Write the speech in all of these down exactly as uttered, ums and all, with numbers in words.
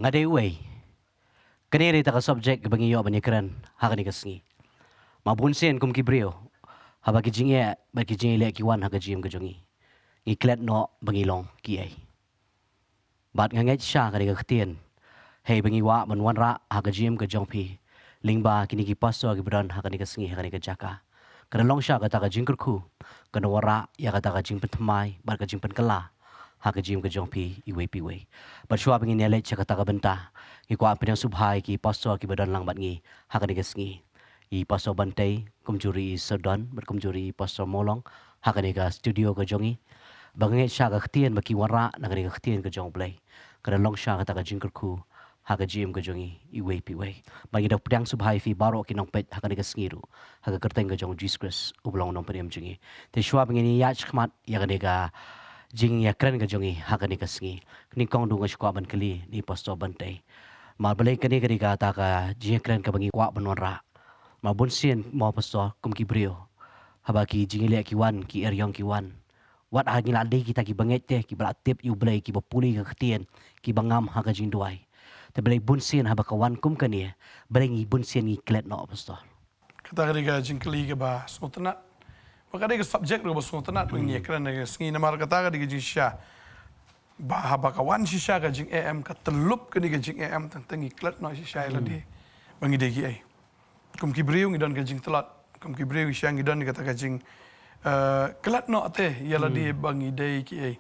Nga dei uei? Kane dei ta ka subject ba ngi ïoh ban ïakren ha kane ka sngi. Ma bun sien kum ki briew, haba ki jingeh bad ki jingeh ki wan ha ka jingim ka jong ngi, ngi klet noh ba ngi long kiei. Bad nga ngeit sha kane ka ktien, hei ba ngi wah ban wanrah ha ka jingim ka jong phi, lyngba kine ki pastor kiba don ha kane ka sngi ha kane ka jaka. Ka da long sha kata ka jingkyrkhu, ka da wanrah ïa kata ka jingpynthymmai bad ka jingpynkylla ha ka jingim ka jong phi iwei pa iwei. Bad shuwa ba ngin ïaleit sha kata ka bynta, ngi kwah pdiang sngewbha ïa ki pastor kiba don lang bad ngi ha kane ka sngi, i Pastor Bantei, kumjuh ruh i Sir Don bad kumjuh ruh i Pastor Mawlong ha kane ka studio ka jong ngi. Ba nga ngeit sha ka ktien ba ki wanrah na kane ka ktien ka jong U Blei, ka da long sha kata ka jingkyrkhu ha ka jingim ka jong ngi iwei pa iwei. Bad ngi da pdiang sngewbha ïa phi baroh ki nongpeit ha kane ka sngi ruh, ha ka kyrteng ka jong U Jisu Khrist uba long u nongpynim jong ngi. Te shuwa ba ngin ïaid shakhmat ïa kane ka jingïakren ka jong ngi ha kane ka sngi, kane kong duh nga shu kwah ban kylli ïa i Pastor Bantei. Ma balei kane ka dei kata ka jingïakren kaba ngi kwah ban wanrah. Ma bun sien mo Pastor, kum ki briew, haba ki jingïaleh ki wan, ki eriong ki wan, wat ha ngi la dei kita kiba ngeit te, kiba la tip ïa U Blei, kiba pule ka ktien, kiba ngam ha ka jingduwai. Te balei bun sien haba ka wan kum kane, balei ngi bun sien ngi klet noh Pastor? Kata ka dei ka jingkylli kaba sngewtynnat. Ba ka dei ka subject ruh kaba sngewtynnat ba ngi ïakren ha kane ka sngi, namar kata ka dei ka jingshisha. Ba haba ka wan shisha ka jingeh em, ka tyllup kane ka jingeh em, teng teng ngi klet noh shisha ïa lade ba ngi dei kiei. Kum ki briew ngi don ka jingtlot, kum ki briew shisha ngi don kata ka jing, eh, klet noh te ïa lade ba ngi dei kiei.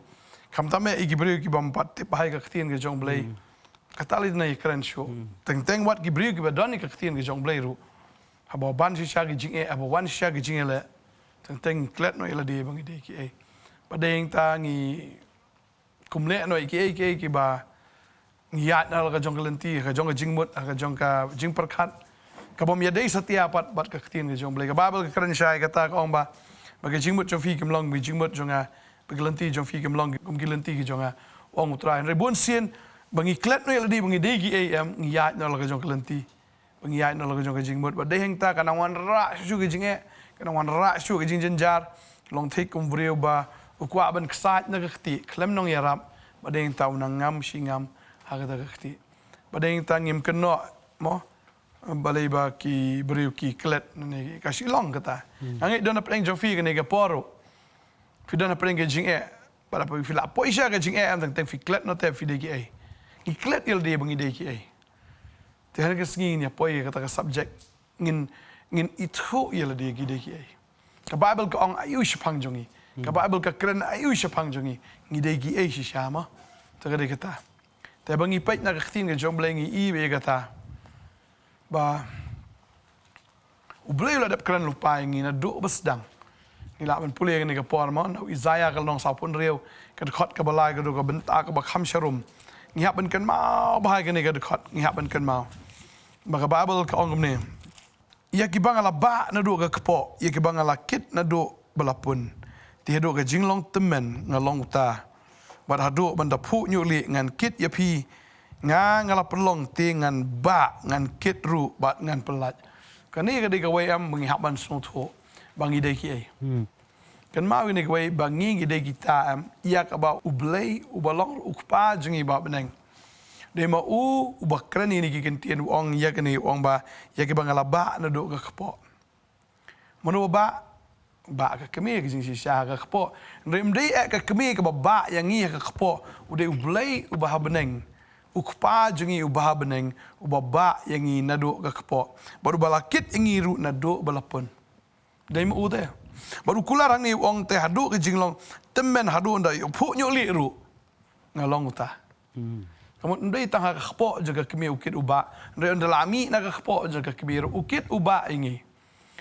Khamtam eh ïa ki briew kiba ym pat tip bha ïa ka ktien ka jong U Blei. Kata lei na ïakren shuh. Teng teng wat ki briew kiba don ïa ka ktien ka jong U Blei ruh, haba wan shisha ki jingeh, haba wan shisha ki jingeh leh, teng teng ngi klet noh ïa lade ba ngi dei kiei. Ba dei hangta ngi kum leh noh ïa kiei kiei kiba ngi ïaid na la ka jong ka lynti, ka jong ka jingmut, ka jong ka jingpyrkhat, kaba ym ïadei satia pat bad ka ktien ka jong U Blei. Ka Baibl ka kren shai kata, ka ong ba, ba ka jingmut jong phi kim long ki jingmut jong nga, ba ka lynti jong phi kim long kum ki lynti ki jong nga, ong U Trai. Hynrei bun sien ba ngi klet noh ïa lade ba ngi dei kiei em, ngi ïaid na la ka jong ka lynti, ba ngi ïaid na la ka jong ka jingmut. Ba dei hangta ka nang wanrah shuh shuh ka jingeh, ka nang wanrah shuh shuh ka jingjynjar. Long thik kum u briew ba u kwah ban ksaid na ka ktieh khlem nongïarap, ba dei hangta u nang ngam shi ngam ha kata ka ktieh. Ba dei hangta ngim kynnoh mo balei ba ki briew ki klet ne ka shu long kata. Nga ngeit don hapdeng jong phi kane ka por ruh phi don hapdeng ka jingeh. Bad haba phi la poi sha ka jingeh em, teng teng phi klet noh te phi dei kiei. Ngi klet ïa lade ba ngi dei kiei. Te ha kane ka sngi ngin ïa poi ïa kata ka subject, ngin, ngin ithuh ïa lade ngi dei kiei. Ka Baibl ka ong aïu shaphang jong ngi? Ka Baibl ka kren aïu shaphang jong ngi? Ngi dei kiei shisha mo? Te ka dei kata. Te ba ngi peit na ka ktien ka jong U Blei ngi i ba ïa kata ba U Blei u la dep kren lypa ïa ngi naduh ba sdang. Ngi lah ban pule kane ka por mo, na u Isaïah ka lynnong sawphew hynriew, ka dkhot kaba lai, ka dei ka bynta kaba kham sharum. Ngi hap ban kynmaw bha ïa kane ka dkhot, ngi hap ban kynmaw. Ba ka Baibl ka ong kumne: Ïa kiba nga la bah naduh ka kpoh, ïa kiba nga la kit naduh ba la pun, te haduh ka jinglong tymmen nga long uta. Bad haduh ban da phuh ñiuh lieh ngan kit ïa phi. Nga, nga la pynlong te ngan bah, ngan kit ruh bad ngan pyllait. Kane ka dei kawei em ba ngi hap ban sngewthuh ba ngi dei kiei. Kynmaw ïa kane kawei ba ngi, ngi dei kita em, ïa kaba U Blei uba long u Kpa jong ngi ba ha bneng, dei ma u uba kren ïa kine ki kyntien, u ong ïa kane, u ong ba ïa kiba nga la bah naduh ka kpoh. Mano ba bah? Bah ka kmie, ka jingshisha ha ka kpoh. Hynrei ym dei eh ka kmie kaba bah ïa ngi ha ka kpoh. U dei U Blei uba ha bneng, u Kpa jong ngi uba ha bneng, uba bah ïa ngi naduh ka kpoh, bad uba la kit ïa ngi ruh naduh ba la pun. Dei ma u te. Bad u kular hangne u ong te haduh ka jinglong tymmen, haduh ynda ïoh phuh ñiuh lieh ruh nga long uta. Ka mut ym dei tang ha ka kpoh jong ka kmie u kit u bah, hynrei ynda la mih na ka kpoh jong ka kmie ruh u kit u bah ïa ngi.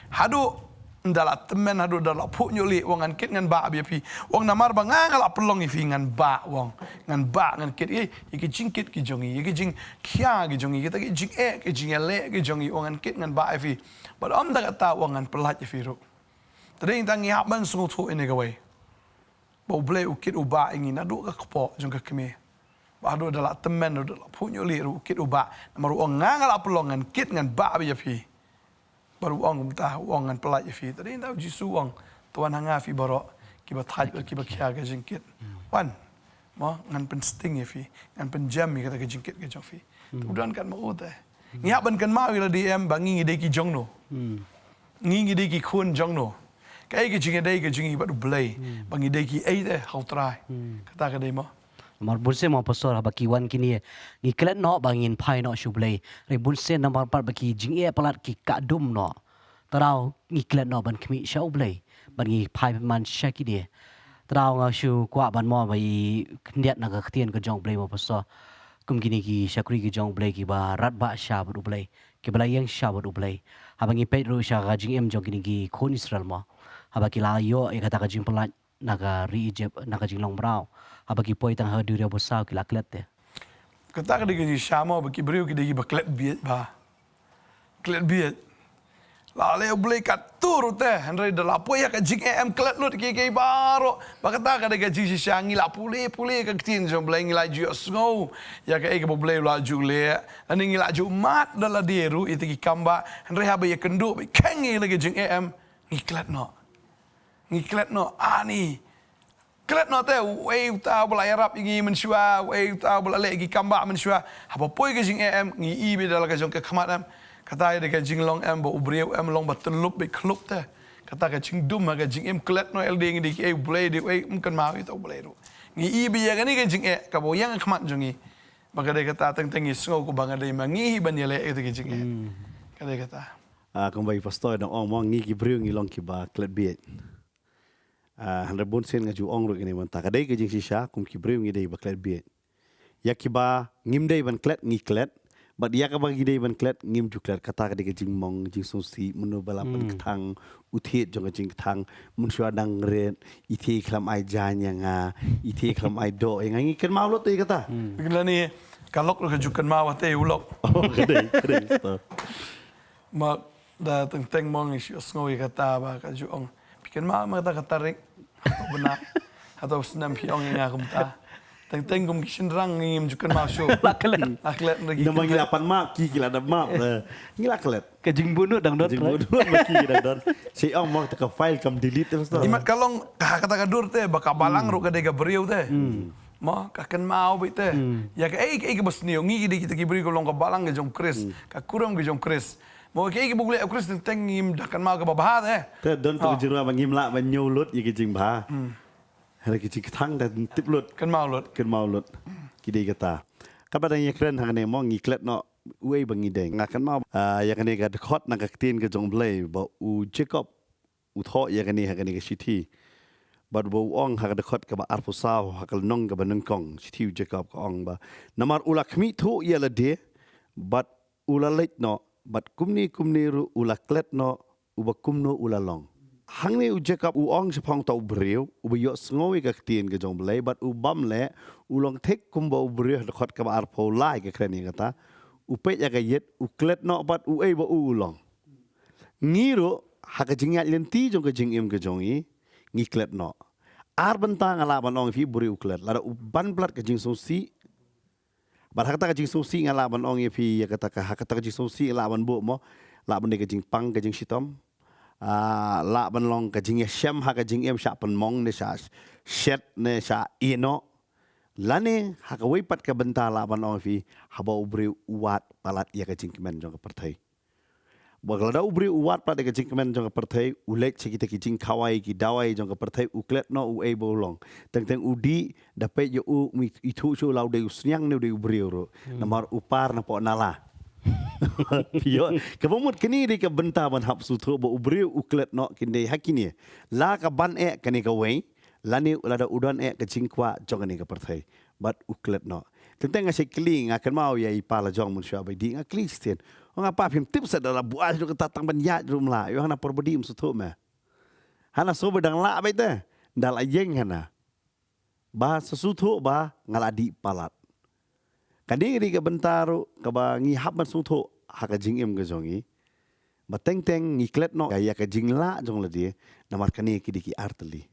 Haduh ynda la tymmen, haduh ynda la phuh ñiuh lieh, u ong ngan kit ngan bah ïa phi. U ong namar ba nga, nga la pynlong ïa phi ngan bah, u ong, ngan bah ngan kit ïa, ïa ki jingkit ki jong ngi, ïa ki jingkhia ki jong ngi, kita ki jingeh, ki jingïaleh ki jong ngi, u ong ngan kit ngan bah ïa phi. Bad ym da kata, u ong ngan pyllait ïa phi ruh. Te dei tang ngi hap ban sngewthuh ïa kane kawei, ba U Blei u kit u bah ïa ngi naduh ka kpoh jong ka kmie. Ba haduh ynda la tymmen, haduh ynda la phuh ñiuh lieh ruh u kit u bah. Namar u ong nga, nga la pynlong ngan kit ngan bah ïa phi. Bad u ong kumta, u ong ngan pyllait ïa phi. Te dei nda u Jisu u ong, to wan ha nga phi baroh, kiba thait bad kiba khia ka jingkit. Wan, mo, ngan pynsting ïa phi, ngan pynjem ïa kata ka jingkit ka jong phi. Te u don katba u te. Ngi hap ban kynmaw ïa lade em ba ngi ngi dei ki jong no. Ngi ngi dei ki khun jong no. Kaei ka jingïadei ka jong ngi bad U Blei. Ba ngi dei kiei te ha U Trai. Kata ka dei mo. Namar bunsien mo pastor haba ki wan kine ngi klet noh ba ngin phai noh sha U Blei. Hynrei bunsien namar pat ba ki jingeh palat ki kah dum noh. Te daw ngi klet noh ban khmih sha U Blei. Ban ngi phai man sha kine. Te daw nga shu kwah ban mo ba i khyndiat na ka ktien ka jong U Blei mo pastor. Kum kine ki shakri ki jong U Blei kiba radbah sha bad U Blei. Kiba la ïeng sha bad U Blei. Haba ngi peit ruh sha ka jingim jong kine ki khun Israel mo. Haba ki la ïoh ïa kata ka jingpyllait na ka ri Egypt, na ka jinglong mraw. Haba ki poi tang ha duriaw basaw ki la klet te. Kata ka dei ka jingshisha mo ba ki briew ki dei kiba klet bieit ba. Klet bieit. La leh U Blei katto ruh te, hynrei da la poi ïa ka jingeh em klet lut kiei kiei baroh. Ba kata ka dei ka jingshisha ngi la pule pule ka ktien jong U Blei ngi la ju ïohsngew ïa kaei kaba U Blei u la ju leh. Lane ngi la ju mad da lade ruh ïa kita ki kam ba, hynrei haba ïakynduh ba kheng ïa ka jingeh em ngi klet noh. Ngi klet noh, ani. Klet noh te, uei uta uba la ïarap ïa ngi mynshuwa, uei uta uba la leh ïa ki kam ba mynshuwa. Haba poi ka jingeh em, ngi i beit da la ka jong ka khmat em. Kata ïa ka jinglong em, ba u briew em long ba tyllup beit khlup te. Kata ka jingdum ha ka jingim klet noh ïa lade ngi dei kiei U Blei dei uei, ym kynmaw ïa uta U Blei ruh. Ngi i beit ïa kane ka jingeh, kaba ïeng ha khmat jong ngi. Ba ka dei kata teng teng ngi sngew kumba nga dei ma ngi hi ban ïaleh ïa kata ka jingeh. Ka dei kata. Ah, kumba i pastor i dang ong mo ngi ki briew ngi long kiba klet bieit. Ah, hynrei bunsien nga ju ong ruh kine mynta. Ka dei ka jingshisha kum ki briew ngi dei ba klet bieit. Ïa kiba ngim dei ban klet ngi klet. Bad ïa kaba ngi dei ban klet ngim ju klet. Kata ka dei ka jingmong, jingsngewsih, mano ba la pynkthang, u thied jong ka jingkthang, mynshuwa dang rit, i thied khlem ai jaiñ ïa nga, i thied khlem ai doh ïa nga, ngi kynmaw lut ïa kata. Lane, ka lok ruh ka ju kynmaw te u lok. Oh, ka dei, ka dei. Ma da teng teng mo ngi shu sngew ïa kata ba ka ju ong. Phi kynmaw ma kata ka tarik. Bna. Hato u snem phi ong ïa nga kumta. Teng teng kum ki shynrang ngim ju kynmaw shuh. La klet. La klet lagi. Namar ngi la pan map, ki ki la dap map. Eh, ngi la klet. Ka jingbun dang don. Ka jingbun ma ki dang don. Shi ong mo ta ka file kam delete te pastor. Imat ka long ka kata ka dur te ba ka balang ruh ka dei ka briew te. Mo, ka kynmaw beit te. Ïa kaei kaei kaba sniew ngi ki dei kita ki briew ka long ka balang ka jong Khrist. Ka kurim ka jong Khrist. Mo, kaei kaba u leh u Khrist teng teng ngim da kynmaw kaba bha te. Te don tu ka jingrwai ba ngim lah ban ñiew lut ïa ka jingbha. Hynrei ka jingkthang da tip lut. Kynmaw lut. Kynmaw lut. Ki dei kata. Kaba dang ïakren hangne mo ngi klet noh uei ba ngi dei. Nga kynmaw, ah, ïa kane ka dkhot na ka ktien ka jong U Blei ba u Jakob u thoh ïa kane ha kane ka shithi. Bad ba u ong ha ka dkhot kaba arphew saw ha ka lynnong kaba nyngkong shithi u Jakob ka ong ba. Namar u la khmih thuh ïa lade bad u la leit noh bad kumne kumne ruh u la klet noh uba kumno u la long. Hangne u Jakob u ong shaphang uta u briew uba ïohsngew ïa ka ktien ka jong U Blei bad u bam leh u long thik kumba u briew ha dkhot kaba arphew lai ka kren ïa kata. U peit ïa ka ïit u klet noh bad uei ba u u long. Ngi ruh ha ka jingïaid lynti jong ka jingim ka jong ngi ngi klet noh. Ar bynta nga lah ban ong ïa phi briew u klet lada u ban blat ka jingsngewsih. Bad ha kata ka jingsngewsih nga lah ban ong ïa phi ïa kata ka ha kata ka jingsngewsih lah ban buh mo. Lah ban dei ka jingpang ka jingshitom. Ah, lah ban long ka jingïashem ha ka jingim shah pynmong ne shah shet ne shah ïeh noh. Lane ha kawei pat ka bynta lah ban ong ïa phi haba u briew u wad palat ïa ka jingkmen jong ka pyrthei. Ba lada u briew u wad palat ïa ka jingkmen jong ka pyrthei, u leit sha kita ki jingkhawai ki dawai jong ka pyrthei, u klet noh uei ba u long. Teng teng u dih da peit ïa u, um ithuh shuh la u dei u sniang ne u dei u briew ruh. Namar u par na poh nala. Phi ïoh, kaba mut kane dei ka bynta ban hap sngewthuh ba u briew u klet noh kin dei ha kine. La ka ban eh kane kawei, lane lada u don eh ka jingkwah jong kane ka pyrthei. Bad u klet noh. Teng teng nga shait kylli, nga kynmaw ïa i pa la jong mynshuwa ba i dih, nga kylli shisien. Ong nga pa phim tip sa da la buaid ruh kata tang ban ïaid ruh ym lah. Ïoh hana por ba dih ym sngewthuh me. Hana sngewbha dang lah beit te. Da la ïeng hana. Ba sngewthuh ba nga la dih palat. Kane ka dei ka bynta ruh kaba ngi hap ban sngewthuh ha ka jingim ka jong ngi. Ba teng teng ngi klet noh ïa ka jinglah jong lade namar kane ki dei ki ar tylli.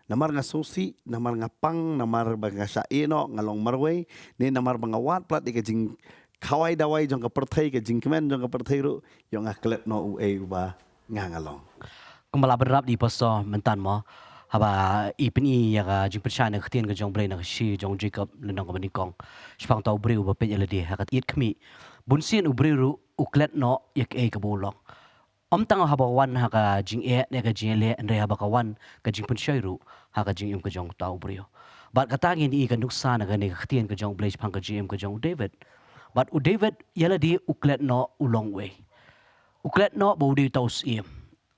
Namar nga sngewsih, namar nga pang, namar ba nga shah ïeh noh, nga long marwei, ne namar ba nga wad palat ïa ka jing, khawai dawai jong ka pyrthei, ka jingkmen jong ka pyrthei ruh, ïoh nga klet noh uei uba nga nga long. Kumba la bynrap da i pastor mynta mo, haba i pyni ïa ka jingpynshai na ka ktien ka jong U Blei na ka shi jong Jacob lynnong kaba nyngkong. Shaphang uta u briew uba peit ïa lade ha ka ïit khmih. Bunsien u briew ruh u klet noh ïa kaei kaba u long. Ym tang haba wan ha ka jingeh ne ka jingeh leh, hynrei haba ka wan ka jingpynshoi ruh ha ka jingim ka jong uta u briew. Bad kata ngin ïohi ka nuksa na kane ka ktien ka jong U Blei shaphang ka jingim ka jong u David. Bad u David ïa lade u klet noh u long uei. U klet noh ba u dei uta u syiem.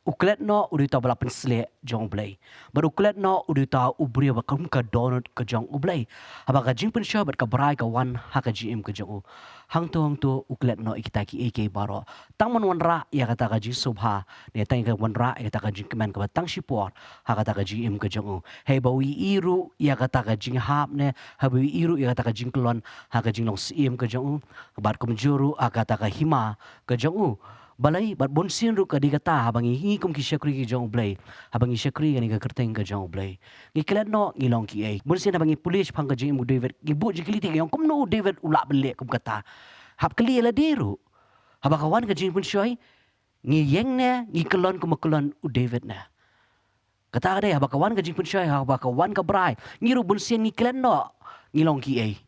U klet noh u dei uta ba la pynsleh jong U Blei. Bad u klet noh u dei uta u briew ba kum ka dohnud ka jong U Blei. Haba ka jingpynshoi bad ka brai ka wan ha ka jingim ka jong u, hangto hangto u klet noh ïa kita kiei kiei baroh. Tang ban wanrah ïa kata ka jingsngewbha, ne tang ïa ka wanrah ïa kata ka jingkmen kaba tang shipor ha kata ka jingim ka jong u. Haba u ïohi ruh ïa kata ka jinghap ne, haba u ïohi ruh ïa kata ka jingkyllon ha ka jinglong syiem ka jong u. Bad kumjuh ruh ha kata ka hima ka jong u. Balei, bad bunsien ruh ka dei kata, haba ngi hi kum ki shakri ki jong U Blei, haba ngi shakri kane ka kyrteng ka jong U Blei, ngi klet noh ngi long kiei. Bunsien haba ngi pule shaphang ka jingim u David, ngi buh jingkylli te ngi ong kumno u David u lah ban leh kum kata. Hap kylli ïa lade ruh. Haba ka wan ka jingpynshoi, ngi ïeng ne, ngi kyllon kumba kyllon u David ne. Kata ka dei, haba ka wan ka jingpynshoi, haba ka wan ka brai, ngi ruh bunsien ngi klet noh ngi long kiei.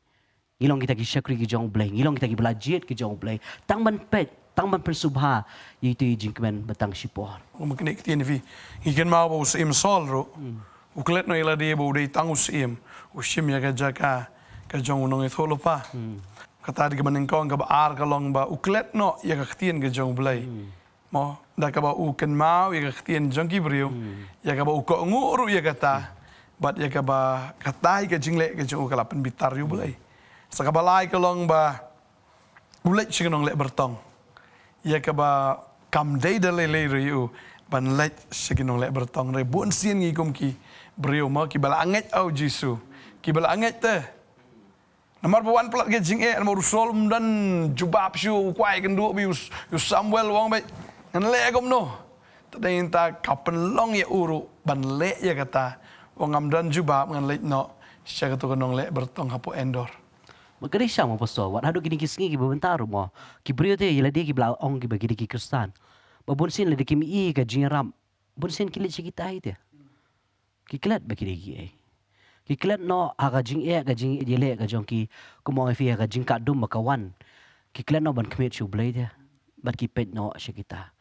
Ngi long kita ki shakri ki jong U Blei, ngi long kita kiba la jied ki jong U Blei. Tang ban peit, tang ban pynsngewbha ïa ito i jingkmen ba tang shipor. Kum kane ka ktien phi, ngi kynmaw ba u syiem Saul ruh u klet noh ïa lade ba u dei tang u syiem, u shim ïa ka jaka ka jong u nongïathuhlypa. Kata dei kaba nyngkong. Kaba ar ka long ba u klet noh ïa ka ktien ka jong U Blei. Mo, da kaba u kynmaw ïa ka ktien jong ki briew, ïa kaba u kohnguh ruh ïa kata, bad ïa kaba kata hi ka jingleh ka jong u ka la pynbitar ïa U Blei. Sa kaba lai ka long ba u leit sha ki nongleh byrtong, ïa kaba kam dei da lei lei ruh ïa u ban leit sha ki nongleh byrtong. Hynrei bunsien ngi kum ki briew mo, kiba la ngeit ha u Jisu, kiba la ngeit te. Namar ba wan palat ka jingeh, namar u Saul um don jubab shuh, u kwah ïakynduh bad u, u Samuel, u ong beit, ngan leh kumno? Te dei mynta ka pynlong ïa u ruh ban leh ïa kata. U ong ngam don jubab, ngan leit noh sha kato ka nongleh byrtong hapoh Endor. Bad ka dei shisha mo pastor, wat haduh kine ki sngi kiba mynta ruh mo, ki briew te ïa lade kiba la ong kiba ki dei ki Khristan, ba bunsien lada kim ïohi ka jingïarap, bunsien ki leit sha kita hi te. Ki klet ba ki dei kiei. Ki klet noh ha ka jingeh, ka jingïaleh ka jong ki, kum ong ïa phi, ha ka jingkah dum ba ka wan. Ki klet noh ban khmih sha U Blei te, bad ki peit noh sha kita.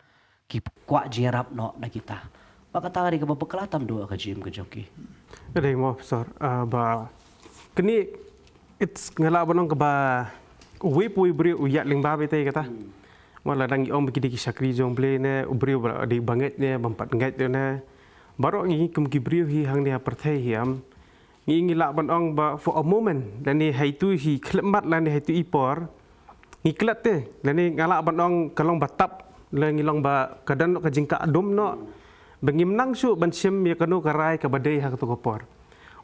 Ki kwah jingïarap noh na kita. Ba kata ka dei kaba bakla tam duh ha ka jingim ka jong ki. Ka dei mo pastor, ah, ba kane, it's, nga lah ban ong kaba uwei pa uwei u briew u ïaid lyngba beit ïa kata. Mo, lada ngi ong ba ki dei ki shakri jong U Blei ne, u briew ba dei ba ngeit ne, bym pat ngeit ne. Baroh ngi kum ki briew hi hangne ha pyrthei hi em, ngi, ngi lah ban ong ba for a moment, lane ha itu hi khyllipmat lane ha itu i por, ngi klet te, lane nga lah ban ong ka long ba tap, lane ngi long ba ka don ka jingkah dum noh ba ngim nang shuh ban shim ïa kano ka rai kaba dei ha kato ka por.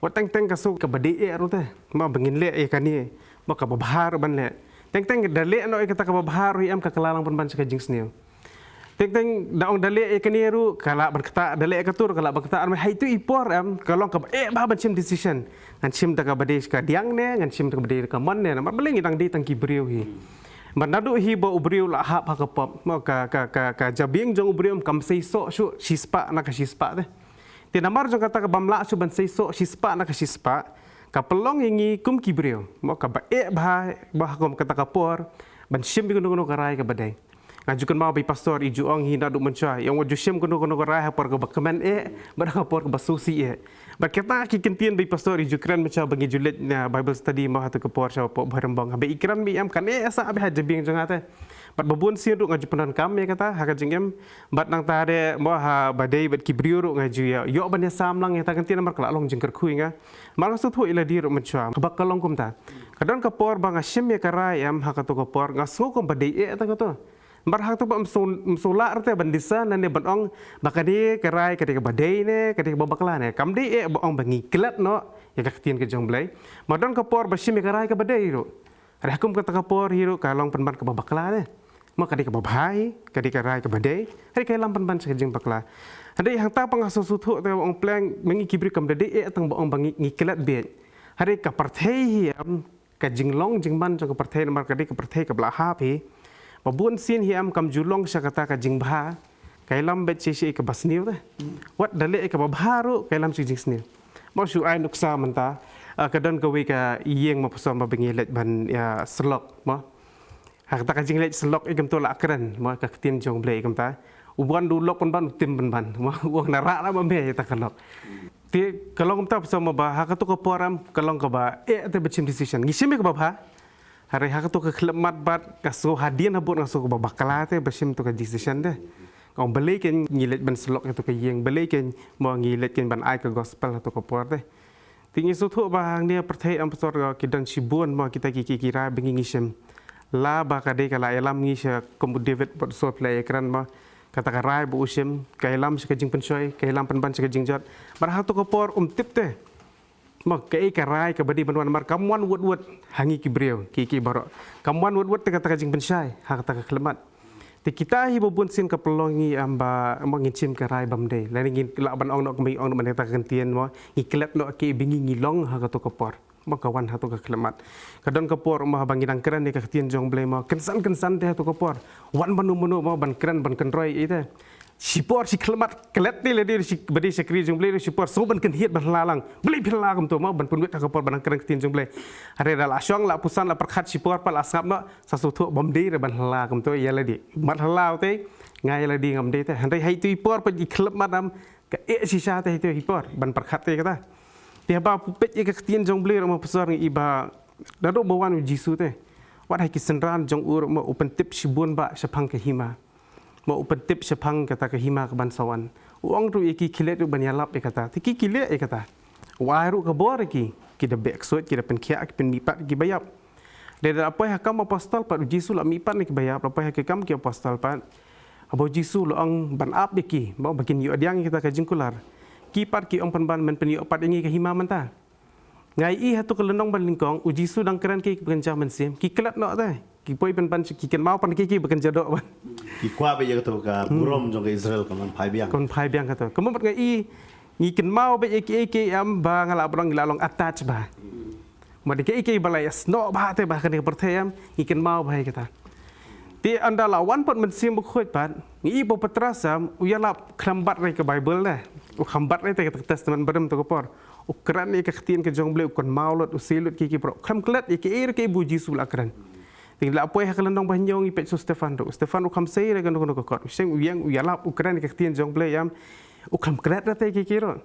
Wat teng teng ka sngew kaba dei eh ruh te, mo, ba ngin leh ïa kane, mo, kaba bha ruh ban leh. Teng teng da leh noh ïa kata kaba bha ruh hi em, ka kylla lang pynban sha ka jingsniew. Teng teng da ong da leh ïa kane ruh ka lah ban ktah, da leh ïa kato ruh ka lah ban ktah. Ar me ha itu i por em, ka long kaba eh bha ban shim decision. Ngan shim da kaba dei ka diang ne, ngan shim da kaba dei ka mon ne, namar balei ngi dang dei tang ki briew hi. Bad naduh hi ba u briew la hap ha ka pop, mo, ka, ka, ka, ka jabieng jong u briew em kam seisoh shuh shispah na ka shispah te. Te namar jong kata ka bym lah shuh ban seisoh shispah na ka shispah, ka pynlong ïa ngi kum ki briew, mo, kaba eh bha, bha kum kata ka por ban shim ïa kano kano ka rai kaba dei. Nga ju kynmaw ba i pastor i ju ong hi naduh mynshuwa, ïa ong wat ju shim kano kano ka rai ha por kaba kmen eh, bad ha por kaba sngewsih eh. Bad kata ki kyntien ba i pastor i ju kren mynshuwa ba ngi ju leit na Bible study mo ha kato ka por sha Pop Bhoirymbong. Haba i kren bha em, kane eh sah bha ha jabieng jong nga te. Bad ba bun sien ruh nga ju pyndonkam ïa kata ha ka jingim. Bad nangta de mo haba dei bad ki briew ruh nga ju ïa, ïoh ban ïasam lang ïa kata ka kyntien namar ka la long jingkyrkhu ïa nga. Namar nga sngewthuh ïa lade ruh mynshuwa kaba ka long kumta. Ka don ka por ba nga shim ïa ka rai em ha kato ka por, nga sngew kumba dei eh kata kato. Namar hangto ba ym sngew, ym sngew lah ruh te ban discern lane ban ong ba kane ka rai ka dei kaba dei ne, ka dei kaba bakla ne. Kam dei eh ba ong ba ngi klet noh ïa ka ktien ka jong U Blei. Ba don ka por ba shim ïa ka rai kaba dei ruh. Hynrei ha kum kata ka por hi ruh ka long pynban kaba bakla ne. Mo, ka dei kaba bha hi, ka dei ka rai kaba dei, hynrei ka ïalam pynban sha ka jingbakla. Hynrei hangta pat nga sngewthuh te ba ong pleng, ma ngi ki briew kam da dei eh tang ba ong ba ngi, ngi klet beit. Hynrei ka pyrthei hi em, Ka jinglong jingman jong ka pyrthei namar ka dei ka pyrthei kaba la hap hi. Ba bun sien hi em kam ju long sha kata ka jingbha. Ka ïalam beit shisha ïa kaba sniew te. Wat da leh ïa kaba bha ruh ka ïalam sha ka jingsniew. Mo shu ai nuksa mynta. Ah, ka don kawei ka ïing mo pastor mo ba ngi leit ban ïa syllok mo. Ha kata ka jingleit syllok ïa kumto la kren mo ka ktien jong U Blei ïa kumta. U wan da u lok pynban u tim pynban mo u ong na rah na ma me ïa ta ka lok. Te ka long kumta pastor mo ba ha kato ka por em ka long kaba eh te ba shim decision. Ngi shim ïa kaba bha. Hynrei ha kato ka khyllipmat bad ka sngew hadien habud nga sngew kaba bakla te ba shim to ka decision te. Ka ong balei kein ngi leit ban syllok ïa to ka ïing, balei kein mo ngi leit kein ban ai ka gospel ha to ka por te. Te ngi sngewthuh ba hangne ha pyrthei em pastor ki don shibun mo kita ki ki ki rai ba ngi ngi shim. La ba ka dei ka la ïalam ngi sha kum u David bad u Saul phi la ïakren mo. Kata ka rai ba u shim, ka ïalam sha ka jingpynshoi, ka ïalam pynban sha ka jingjot. Mar ha to ka por um tip te. Mo kaei ka rai kaba dei ban wan mar kam wan wut wut ha ngi ki briew ki ki baroh. Kam wan wut wut te kata ka jingpynshai ha kata ka khyllipmat. Te kita hi ba bun sien ka pynlong ngi em ba mo ngin shim ka rai bym dei. Lane ngin lah ban ong noh kumba ngi ong noh mynta ka ktien mo ngi klet noh ki ba ngi ngi long ha kato ka por. Mo ka wan ha to ka khyllipmat. Ka don ka por mo haba ngi dang kren ïa ka ktien jong U Blei mo kynsan kynsan te ha to ka por. Wan mano mano mo ban kren ban kynroi ïa te. Shipor shi khyllipmat klet te lade shi ba dei shakri jong U Blei shipor sngew ban kynhied ban hla lang. Balei phi hla kumto mo ban pynwit ha ka por ban dang kren ktien jong U Blei. Hynrei da la shong la puson la pyrkhat shipor pat la sngap noh sa sngewthuh bym dei re ban hla kumto ïa lade. Mat hla te nga ïa lade ngam dei te. Hynrei ha itu i por pat i khyllipmat em ka eh shisha te ha itu i por ban pyrkhat te kata. Te haba phi peit ïa ka ktien jong U Blei ruh mo pastor ngi i ba naduh ba wan u Jisu te. Wat ha ki synran jong u ruh mo u pyntip shibun ba shaphang ka hima. Mo u pyntip shaphang kata ka hima kaban sa wan. U ong ruh ïa ki khie leit ruh ban ïalap ïa kata. Te ki khie leit ïa kata. U ai ruh ka bor ïa ki. Ki da beh ksuid, ki da pynkhiah, ki pynmihpat ïa ki baïap. Dei da la poi ha Kam Apostol pat u Jisu la mihpat na ki baïap, la poi ha ki Kam ki Apostol pat. Haba u Jisu la ong ban ap ïa ki, mo ba kin ïoh pdiang ïa kata ka jingkular. Ki pat ki ong pynban men pynïoh pat ïa ngi ka hima mynta. Nga ïohi ha to ka lynnong ba nyngkong, u Jisu dang kren ki ba kynja mynsiem, ki klet noh te. Ki poi pynban ki kynmaw pat ki ki ba kynja doh ban. Ki kwah ba ïa kato ka burom jong ka Israel ka man phai biang. Kon phai biang kato. Ka mut nga ïohi ngi kynmaw ba ïa ki ïa ki em ba nga la brong ngi la long attach ba. Ma dei ki ïa ki ba la ïa snoh ba te ba kane ka pyrthei em ngi kynmaw ba ïa kata. Te ynda la wan pat Mynsiem Bakhuid pat ngi ïohi ba u Petros em u ïalap khlem bat re ka Baibl de. U khlem bat re te ka Testament Barim to ka por. U kren ïa ka ktien ka jong U Blei u kynmaw lut u sei lut ki ki bro. Khlem klet ïa ki ïa ki ba u Jisu la kren. Te la poi ha ka lynnong ba hynñiew ngi peit sha u Stephan ruh. U Stephan u khlem sei re ka nuk nuk ka kot. U seng u ïeng u ïalap u kren ïa ka ktien jong U Blei em. U khlem klet re te ki ki ruh.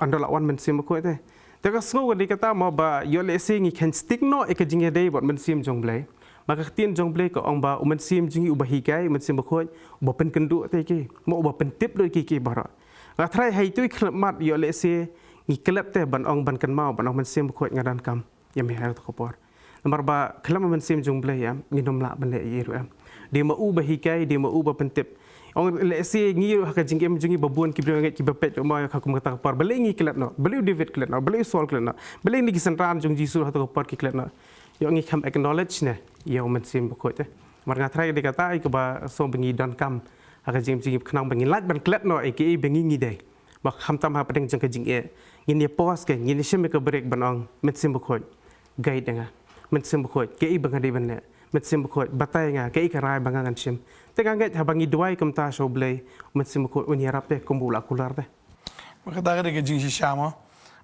Ynda la wan Mynsiem Bakhuid te. Te ka sngew ka dei kata mo ba ïoh lehse ngi khein stick noh ïa ka jingïadei bad Mynsiem jong U Blei. Ba ka ktien jong U Blei ka ong ba u Mynsiem jong ngi uba hikai, u Mynsiem Bakhuid, uba pynkynduh te ki, mo uba pyntip lut ki ki baroh. Nga tharai ha itu i khyllipmat ïoh lehse ngi klet te ban ong ban kynmaw ban ong Mynsiem Bakhuid nga donkam. Ïa me ha to ka por. Namar ba khlem Mynsiem jong U Blei em ngin ym lah ban leh ei ei ruh em. Dei ma u ba hikai, dei ma u ba pyntip. Ong lehse ngi ruh ha ka jingim jong ngi ba bun ki briew ngeit ki ba peit ruh ma ha kum kata ka por. Balei ngi klet noh? Balei u David klet noh? Balei u Saul klet noh? Balei ngi ki synran jong Jisu ha to ka por ki klet noh? Ïoh ngi khlem acknowledge ne ïa u Mynsiem Bakhuid te. Namar nga tharai dei kata ïa kaba song ba ngi donkam ha ka jingim jong ngi khnang ba ngi lait ban klet noh ïa ki ei ba ngi ngi dei. Ba khamtam ha pdeng jong ka jingeh. Ngin ïa pause ka, ngin ïa shim ïa ka break ban ong, Mynsiem Bakhuid. Guide ïa nga. Mynsiem Bakhuid, kaei ba nga dei ban leh. Mynsiem Bakhuid, batai ïa nga, kaei ka rai ba nga ngan shim. Te nga ngeit haba ngi duwai kumta sha U Blei, Mynsiem Bakhuid un ïarap te kumba u la kular te. Ba kata ka dei ka jingshisha mo.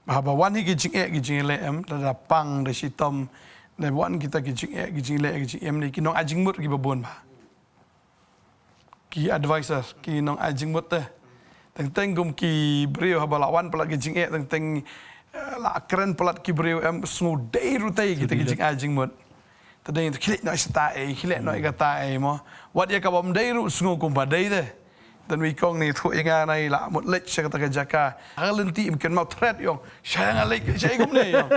Ba haba wan hi ka jingeh ka jingeh leh em, da da pang da shitom, da wan kita ka jingeh ka jingeh leh ka jingeh em ne ki nong ai jingmut ki ba bun ba. Ki advisor, ki nong ai jingmut te. Teng teng kum ki briew haba la wan palat ki jingeh, teng teng, eh, la kren palat ki briew em sngewdei ruh te kita ki jingai jingmut. Te dei khlieh noh sata ei, khlieh noh kata ei mo. Wat ïa ka bym dei ruh sngew kumba dei te. Te wei kong ni thuh ïa nga nai la mut leit sha kata ka jaka. Ha lynti im kynmaw threat ïong. Sha nga leit sha ei kumne ïong.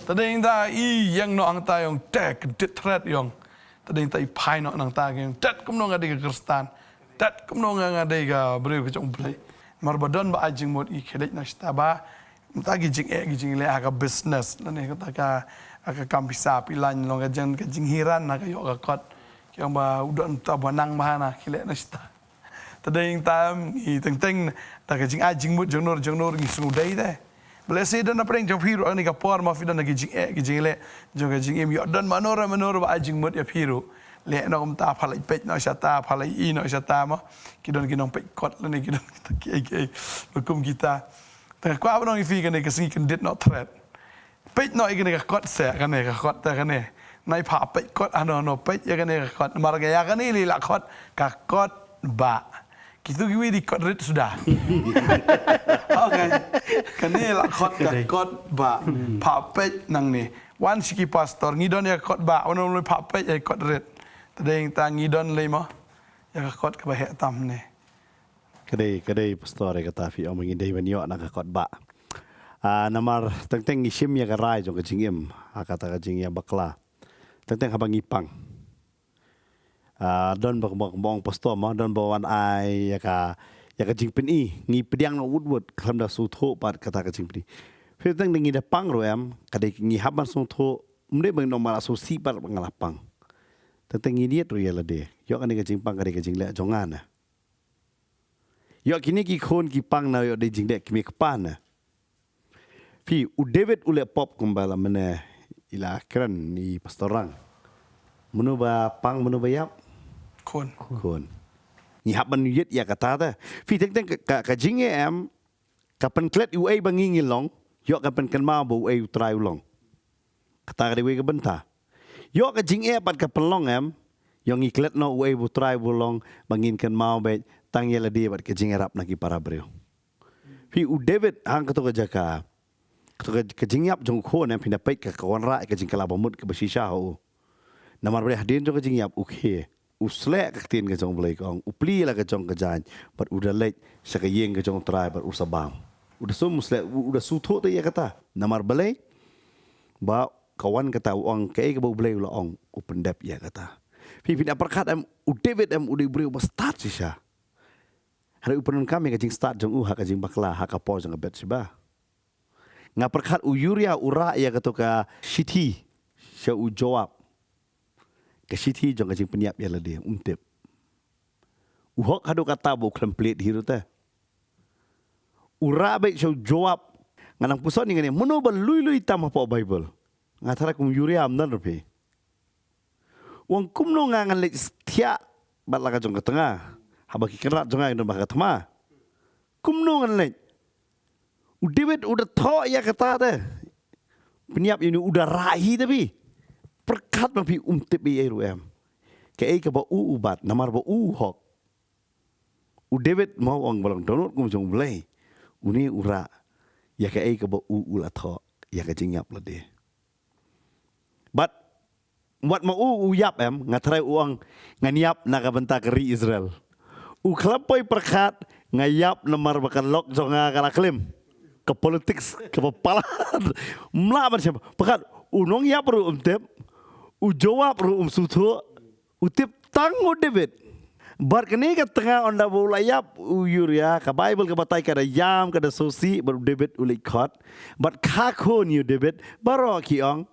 Te dei da i ïeng noh hangta ïong te kyndit threat ïong. Te dei ta i phai noh nangta ki tat kumno nga dei ka Khristan. Tat kumno nga nga dei ka briew ka jong U Blei. Mar ba don ba ai jingmut i khlieh noh sata ba. Mynta ki jingeh ki jingleh ha ka business lane kata ka ha ka kam pisa phi lain long ka jing ka jinghiran ha ka ïoh ka kot. Ki ong ba u don ta ba nang ba hana khlieh noh sata. Te dei ta i teng teng ta ka jingai jingmut jong nur jong nur ngi sngewdei te. Blessed don na pdeng jong phi ruh ha kane ka por mo, phi don ha ki jingeh ki jingleh jong ka jingim, ïoh don mano re mano re ba ai jingmut ïa phi ruh. Leh noh kumta, pha leit peit noh shata, pha leit ïeh noh shata mo. Ki don ki nongpeit kot lane ki don kita kiei kiei ba kum kita. Te nga kwah ban ong ïa phi kane ka sngi kyndit noh thret. Peit noh ïa kane ka kot seh, kane ka kot te kane. Nai pha peit kot hano hano, peit ïa kane ka kot. Namar ka ïa kane lei la kot, ka kot ba. Kitu kiwei di kot rit suda. Okay. Kane la kot ka kot ba. Pha peit nangne. Wan sha ki pastor, ngi don ïa ka kot ba, wan wan pha peit ïa ka kot rit. Te dei tang ngi don lei mo ïa ka kot kaba heh tam ne. Ka dei, ka dei pastor, ïa kata phi ong ba ngi dei ban ïoh na ka kot ba. Ah, namar teng teng ngi shim ïa ka rai jong ka jingim ha kata ka jingïabakla. Teng teng haba ngi pang. Ah, don ba, ba, ba ong pastor mo, don ba wan ai ïa ka, ïa ka jingpyni, ngi pdiang noh wut wut khlem da sngewthuh pat kata ka jingpyni. Phi teng teng ngi da pang ruh em, ka dei ngi hap ban sngewthuh, ym dei ba ngi ong ma la sngewsih pat ba nga la pang. Teng teng ngi niad ruh ïa lade. Ïoh kane ka jingpang ka dei ka jingleh jong nga ne. Ïoh kine ki khun ki pang na ïoh dei jingleh kmie kpa ne. Phi, u David u leh pop kumba la mynne i la kren i pastor Rang. Mano ba pang, mano ba ïap? Khun. Khun. Ngi hap ban ïit ïa kata te. Phi teng teng ka, ka, ka jingeh em, ka pynklet uei ba ngi ngi long, ïoh ka pynkynmaw ba uei u Trai u long. Kata ka dei wei ka bynta. Ïoh ka jingeh pat ka pynlong em, ïoh ngi klet noh uei ba u Trai u long, ba ngin kynmaw beit tang ïa lade bad ka jingïarap na ki para briew. Phi, u David hang kato ka jaka, kato ka, ka jingïap jong u khun em, phin da peit ka, ka wanrah ka jingkylla bamut kaba shisha ha u. Namar balei? Hadien jong ka jingïap u khie, u sleh ka ktien ka jong u Blei, ka ong, u plie la ka jong ka jaiñ bad u da leit sha ka ïing ka jong u Trai bad u sa bam. U da sum, u sleh, u, u da sngewthuh te ïa kata. Namar balei? Ba ka wan kata, u ong kaei kaba u Blei u la ong, u pyndep ïa kata. Phi, phin da pyrkhat em, u David em u dei u briew ba stad shisha. Hynrei u pyndonkam ïa ka jingstad jong u ha ka jingbakla ha ka por jong ka Bathsheba. Nga pyrkhat u Uriah u rah ïa kato ka shithi sha u Joab. Ka shithi jong ka jingpynïap ïa lade, um tip. U hok haduh katta ba u khlem plied hi ruh te. U rah beit sha u Joab. Nga nang pyrshang ïa kane, mano ba lui lui tam hapoh Baibl? Nga tharai kum u Uriah ym don ruh phi. U ong kumno nga ngan leit thiah bad la ka jong ka tnga haba ki kynrad jong nga ki don bad ka thma? Kumno ngan leit? U David u da thoh ïa kata te. Pynïap ïa une, u da rah hi te phi. Pyrkhat ma phi, um tip ei ei ruh em. Kaei kaba u u bat namar ba u u hok. U David mo, u ong ba long dohnud kum jong u Blei. Une u rah ïa kaei kaba u u la thoh ïa ka jingïap lade. Bad wat ma u u ïap em, nga tharai u ong, ngan ïap na ka bynta ka ri Israel. U khlem poi pyrkhat, nga ïap namar ba ka lok jong nga ka la klim. Ka politics kaba palat. Ym lah ban shem. Pyrkhat, u nongïap ruh um tip, u Joab ruh um sngewthuh, u tip tang u David. Bad kane ka tnga ynda ba u la ïap u Uriah, ka Baibl ka batai ka da ïam, ka da sngewsih, bad u David u leit khot. Bad ka khun ïa u David baroh ki ong,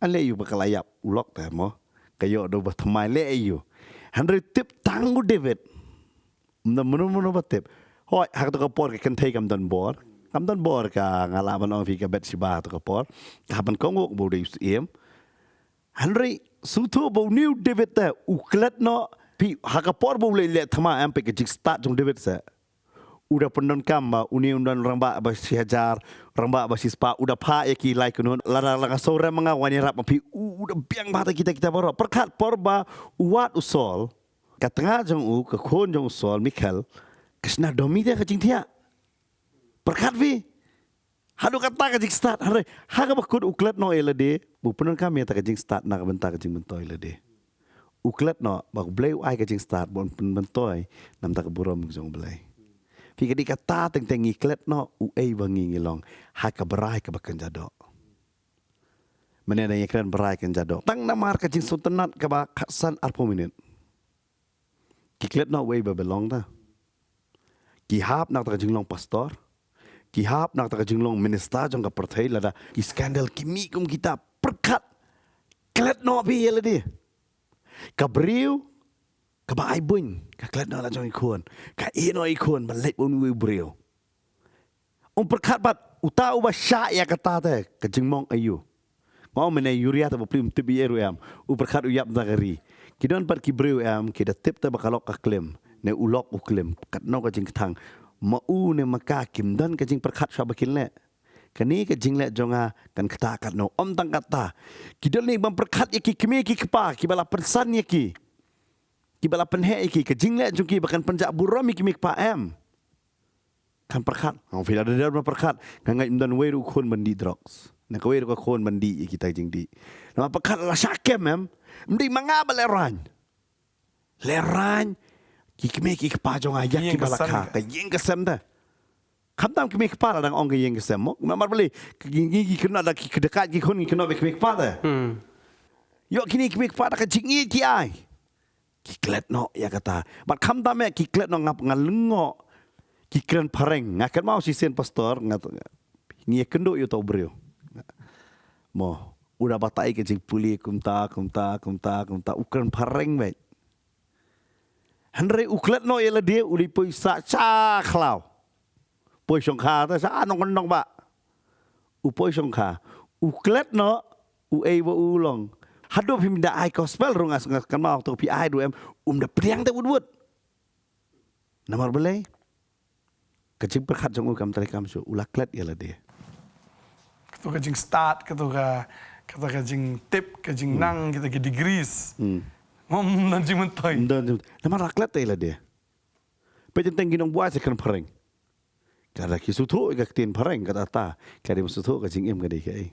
ale ïa u ba ka la ïap u lok te mo, ka ïoh da uba thymmai, leh ïa u. Hynrei tip tang u David. Ym don mano mano ba tip. Hooid, ha kato ka por ka kynthei kam don bor. Kam don bor ka, nga lah ban ong phi, ka Bathsheba ha kato ka por. Ka hap ban kohnguh ba u dei u syiem. Hynrei sngewthuh ba une u David te u klet noh, phi, ha ka por ba u leh leh thma em, peit ka jingstad jong u David se. U da pyndonkam ba une u don rangbah ba shi hajar, rangbah ba shi spah, u da phah ïa ki lai kynhun, lada la ka sawrem ma nga, wan ïarap ma phi, u, u da biang bha ïa kita kita baroh. Pyrkhat por ba u wad u Saul, ka tnga jong u, ka khun jong u Saul, Michal, ka shna da mih te ka jingthiah. Pyrkhat phi. Haduh katta ka jingstad, hynrei ha kaba kut u klet noh ïa lade, ba u pyndonkam ïa kata ka jingstad na ka bynta ka jingmyntoi lade. U klet noh ba u Blei u ai ka jingstad ba un pynmyntoi na ka bynta ka burom ka jong u Blei. Phi, ka dei kata teng teng, ngi klet noh uei ba ngi ngi long ha ka brai kaba kynja doh. Mynne da ngi kren brai kynja doh, tang namar ka jingsngewtynnat kaba khatsan arphew minit. Ki klet noh uei ba belong ta. Ki hap na kata ka jinglong pastor. Ki hap na kata ka jinglong minister jong ka pyrthei, lada ki scandal ki mih kum kita, pyrkhat. Klet noh phi ïa lade. Ka briew kaba ai buiñ ka klet noh la jong i khun. Ka ïeh noh i khun ban leit bad uwei u briew. Um pyrkhat pat, uta uba shah ïa kata te, ka jingmong aïu. Nga ong mynne ïuria te bapli um tip ei ruh em. U pyrkhat u ïap da ka ri. Ki don pat ki briew em, ki da tip te ba ka lok ka klim. Ne u lok u klim. Katno ka jingkthang. Ma u ne ma ka kim don ka jingpyrkhat shwa ba kin leh. Kane ka jingleh jong nga kan kata katno. Ym tang kata. Ki don ne ban pyrkhat ïa ki kmie ki kpa, ki ba la pynsan ïa ki. Ki ba la pynheh ïa ki, ka jingleh jong ki ba kan pynjah burom ïa ki kmie kpa em. Kan pyrkhat, nga phi la da ban pyrkhat, nga ngeit ym don wei ruh khun ban dih drugs. Na kawei ruh ka khun ban dih ïa kita jingdih. Namar pyrkhat la shah kem em, ym dei ma nga ba lehraiñ. Lehraiñ, ki kmie ki kpa jong nga ïa ki ba la kha, ka ïing ka sem te. Khamtam kmie kpa la dang ong ka ïing ka sem mo. Namar balei, ki ngi ki kynnoh da ki kdekat ki khun ngi kynnoh ba kmie kpa te. Ïoh kine kmie kpa da ka jingïeit ki ai. Ki klet noh ïa kata. Bad khamtam eh ki klet noh ngap nga lyngngoh. Ki kren phareng. Nga kynmaw shisien pastor, nga ngi ïakynduh ïa uta u briew. Mo, u da batai ka jingpule kumta, kumta, kumta, kumta. U kren phareng beit. Hynrei u klet noh ïa lade, u dei poi sah sha khlaw. Poi shongkha te sha nongkyndong ba. U poi shongkha. U klet noh, u ei ba u long. Haduh phim da ai gospel ruh nga kynmaw to phi ai ruh em. Um da pdiang te wut wut. Namar balei? Ka jingpyrkhat jong u kam trei kam shuh, u la klet ïa lade. Kato ka jingstad, kato ka, kato ka jingtip, ka jingnang, kita ki degrees. Ngam don jingmyntoi. Ym don jingmyntoi. Namar la klet ïa lade. Peit teng teng ki nongbuaid sa kren phareng. Ka da ki sngewthuh ïa ka ktien phareng, kata ta, ka dei ban sngewthuh ka jingim ka dei kaei.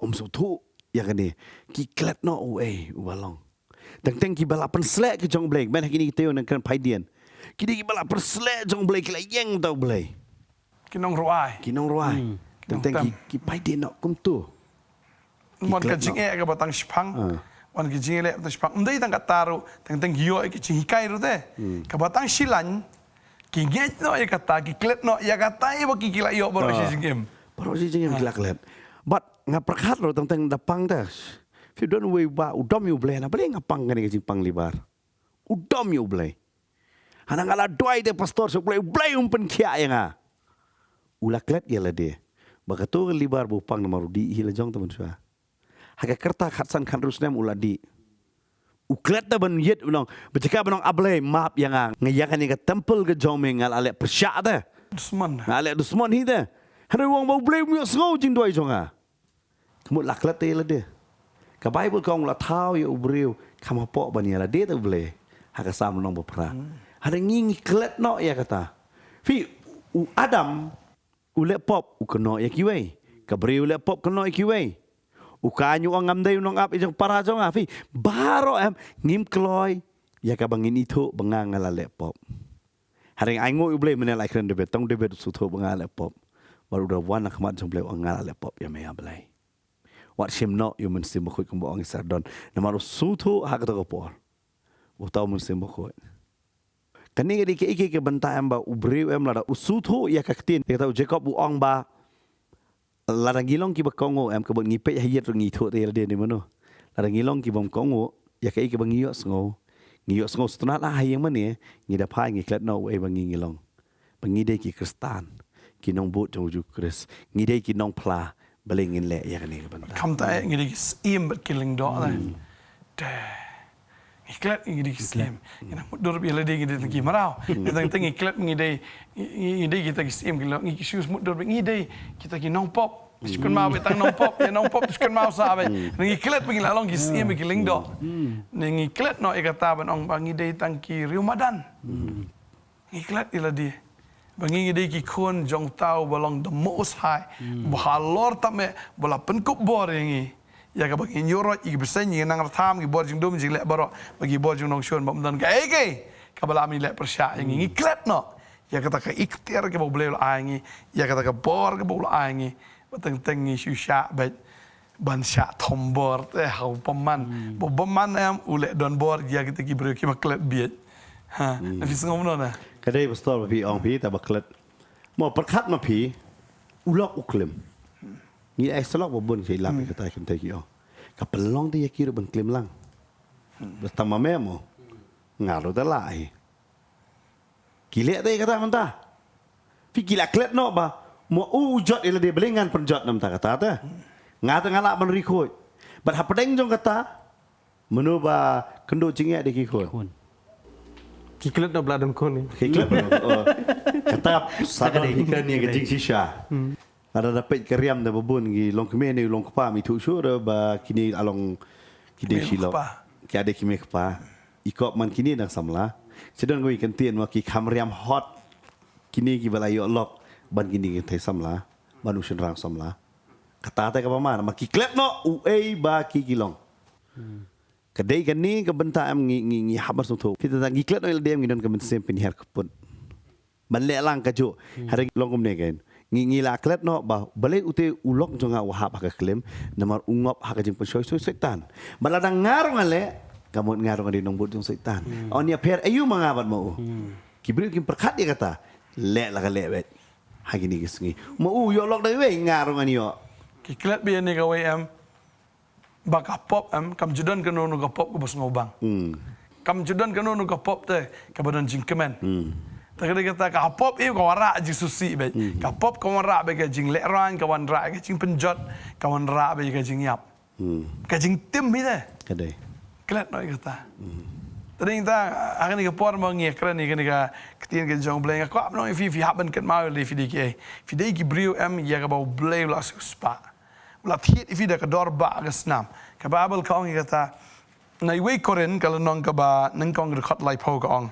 Um sngewthuh ïa kane, ki klet noh uei uba long. Teng teng ki ba la pynsleh ki jong U Blei, men ha kine ki taïew nang kren phaidien. Kine ki ba la pynsleh jong U Blei, ki la ïeng da U Blei. Ki nongrwai. Ki nongrwai. Teng teng ki, ki phaidien noh kumto. Wan ka jingeh kaba tang shipang. Wan ka jingeh kaba tang shipang. Ym dei tang kata ruh, teng teng ki ïoh ki jinghikai ruh te. Kaba tang shilaiñ, ki ngeit noh ïa kata, ki klet noh ïa kata, ïa ba ki, ki la ïoh baroh shi jingim. Baroh shi jingim ki la klet. Bad nga pyrkhat ruh teng teng da pang te. Phi don uwei ba u dom ïa U Blei, na balei nga pang kane ka jingpang libar. U dom ïa U Blei. Hana nga la duwai te pastor sha U Blei, U Blei um pynkhiah ïa nga. U la klet ïa lade. Ba kato ka libar ba u pang namar u dih hi la jong te mynshuwa. Ha ka rta khatsan khathynriew snem u la dih. U klet da ban ïit u nong. Ba jaka ba nong A Blei map ïa nga. Nga ïa kane ka temple ka jong me nga la leh pyrshah te. Dusmon. Nga leh dusmon hi te. Hynrei u ong ba U Blei um ïohsngew jingduwai jong nga. Ka mut la klet te ïa lade. Ka Baibl ka ong la thaw ïa u briew kham hapoh ban ïa lade te U Blei. Ha ka Salm lynnong ba phra. Hynrei ngi ngi klet noh ïa kata. Phi u Adam u leh pop u kynnoh ïa kiwei. Ka briew u leh pop kynnoh ïa kiwei. U Kain u ong ngam dei u nongap ïa jong para jong nga. Phi baroh em ngim kloi ïa kaba ngin ithuh ba nga nga la leh pop. Hynrei ai nguh ïa U Blei mynne la kren David, tang David u sngewthuh ba nga la leh pop. Bad u da wan na khmat jong U Blei u ong nga la leh pop ïa me ïa Blei. Wat shim noh ïa u Mynsiem Bakhuid kumba ong i Sardon. Namar u sngewthuh ha kato ka por. Uta u Mynsiem Bakhuid. Kane ka dei kaei kaei ka bynta em ba u briew em lada u sngewthuh ïa ka ktien. Ïa kata u Jakob u ong ba lada ngi long kiba kohnguh em ka bynta ngi peit ha ïit ruh ngi ithuh te ïa lade ne mano. Lada ngi long kibym kohnguh ïa kaei kaba ngi ïohsngew. Ngi ïohsngew sngewtynnat ha ïing mane ngi da phai ngi klet noh uei ba ngi ngi long. Ba ngi dei ki Khristan, ki nongbud jong u Jisu Khrist, ngi dei ki nongphla, balei ngin leh ïa kane ka bynta. Khamtam eh ngi dei ki syiem bad ki lyngdoh te. Te. Ngi klet ngi dei ki syiem. Ngi nang mutdur ïa lade ngi dei tang ki mraw. Ngi tang tang ngi klet ngi dei ngi dei kita ki syiem ki lyngdoh ngi ki shu mutdur ngi dei kita ki nongpop. Shu kynmaw ba tang nongpop, ïa nongpop shu kynmaw sa ba. Ngi klet ba ngi la long ki syiem ki lyngdoh. Ne ngi klet noh ïa kata ban ong ba ngi dei tang ki riew madan. Ngi klet ïa lade ba ngi ngi dei ki khun jong uta uba long the Most High. Ba halor tam eh ba la pynkup bor ïa ngi. Ïa kaba ngi ñiewroh ïa ki bseiñ ïa ngi nang rtham ki bor jingdum jingleh baroh ba ki bor jingnongshun ba ym don kaei kaei kaba la mih leh pyrshah ïa ngi. Ngi klet noh ïa kata ka iktiar kaba U Blei u la ai ngi, ïa kata ka bor kaba u la ai ngi. Ba teng teng ngi shu shah beit ban shah thombor te ha u bymman. Ba u bymman em u leh donbor ïa kita ki briew kiba klet bieit. Ha, na phi sngew kumno na? Ka dei pastor ba phi ong phi ta ba klet. Mo pyrkhat ma phi u lok u klim. Ngi ai sa lok ba bun ki lap ïa kata kynthei ki ong. Ka pynlong te ïa ki ruh ban klim lang. Ba tang ma me mo. Nga ruh da la ai. Ki leh te ïa kata mynta. Phi ki la klet noh ba, mo u jot ïa lade, balei ngan pynjot namar kata te. Nga te nga lah ban ri khuid. Bad hapdeng jong kata, mano ba kynduh jingeh da ki khun. Khun. Ki klet noh ba la don khun. Ki klet noh. Oh. Kata sa don ki kren ïa ka jingshisha. Lada da peit ka riam da ba bun ki longkmie ne longkpa, mi thuh shuh re ba kine la long ki dei shilok. Ki dei ki mei kpa. I kop man kine nang samla. Sa don kawei ka ktien ma ki kham riam hot. Kine kiba la ïoh lok ban kine ki thei samla, ban u shynrang samla. Kata te kaba man, ma ki klet noh uei ba ki ki long. Ka dei kane ka bynta em ngi, ngi, ngi hap ban sngewthuh. Phi te ngi klet noh ïa lade em, ngi don ka mynsiem pynhiar kput. Ban leh lang kajuh. Hynrei long kumne kein. Ngi, ngi la klet noh ba balei ute u lok jong nga u hap ha ka klim, namar u ngop ha ka jingpynshoi soi Soitan. Bad lada nga ruh nga leh, ka mut nga ruh nga dei nongbud jong Soitan. Ong ïa pher aïu ma nga bad ma u. Ki briew kim pyrkhat ïa kata. Leh la ka leh beit. Ha kine ki sngi. Ma u ïoh lok da iwei, nga ruh ngan ïoh. Ki klet beit ïa kane kawei em. Ba ka pop em, kam ju don kano kano ka pop kaba sngewbang. Kam ju don kano kano ka pop te kaba don jingkmen. Te ka dei kata ka pop ïa ka wanrah jingsngewsih beit. Ka pop ka wanrah beit ka jinglehraiñ, ka wanrah ka jingpynjot, ka wanrah beit ka jingïap. Ka jingtim hi te. Ka dei. Klet noh ïa kata. Te dei ta, ha kane ka por mo ngi kren ïa kane ka ktien ka jong U Blei, nga kwah ban ong ïa phi, phi hap ban kynmaw ïa phi dei kiei. Phi dei ki briew em ïa kaba U Blei u la siewspah. U la thied ïa phi da ka dor ba ka snam. Ka Baibl ka ong ïa kata. Na iwei Korinth ka lynnong kaba nyngkong, ka dkhot laiphew ka ong.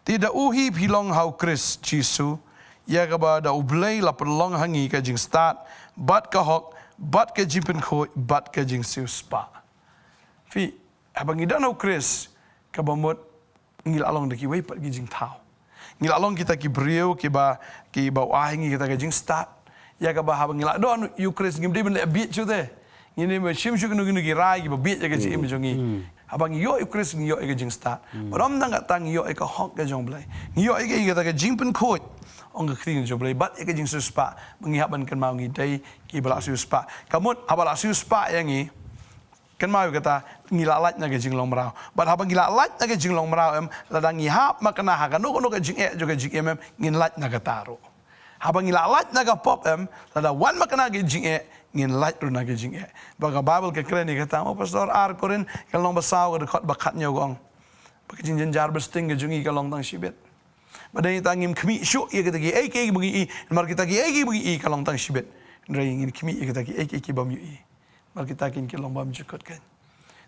Te da u hi phi long ha U Khrist Jisu, ïa kaba da U Blei la pynlong ha ngi ka jingstad, bad ka hok, bad ka jingpynkhuid, bad ka jingsiewspah. Phi, haba ngi don ha U Khrist, kaba mut ngi la long da kiwei pat ki jingthaw. Ngi la long kita ki briew kiba, kiba u ai ngi kita ka jingstad. Ïa kaba haba ngi la don ïa U Khrist ngim dei ban leh bieit shuh te. Ngin ym shim shuh kino kino ki rai kiba bieit ïa ka jingim jong ngi. Haba ngi ïoh ïa U Khrist ngi ïoh ïa ka jingstad. Bad ym tang kata, ngi ïoh ïa ka hok ka jong U Blei. Ngi ïoh ïa ka, ïa kata ka jingpynkhuid. Ong ka ktien jong U Blei bad ïa ka jingsiewspah. Ba ngi hap ban kynmaw ngi dei kiba la siewspah. Ka mut haba la siewspah ïa ngi. Kynmaw ïa kata, ngi la lait na ka jinglong mraw. Bad haba ngi la lait na ka jinglong mraw em, lada ngi hap makna ha kano kano ka jingeh jong ka jingim em, ngin lait na kata ruh. Haba ngi la lait na ka pop em, lada wan makna ka jingeh, ngin lait ruh na ka jingeh. Ba ka Baibl ka kren ïa kata, mo pastor, ar Korinth, ka lynnong ba saw, ka dkhot ba khathynñiew ka ong. Ba ka jingjynjar ba sting ka jong ngi ka long tang shibit. Ba dei ta ngim khmih shuh ïa kita kiei kiei ba ngi i, namar kita kiei kiei ba ngi i ka long tang shibit. Hynrei ngin khmih ïa kita kiei kiei ki bym ju i. Namar kita kin ki long bymjukut kein.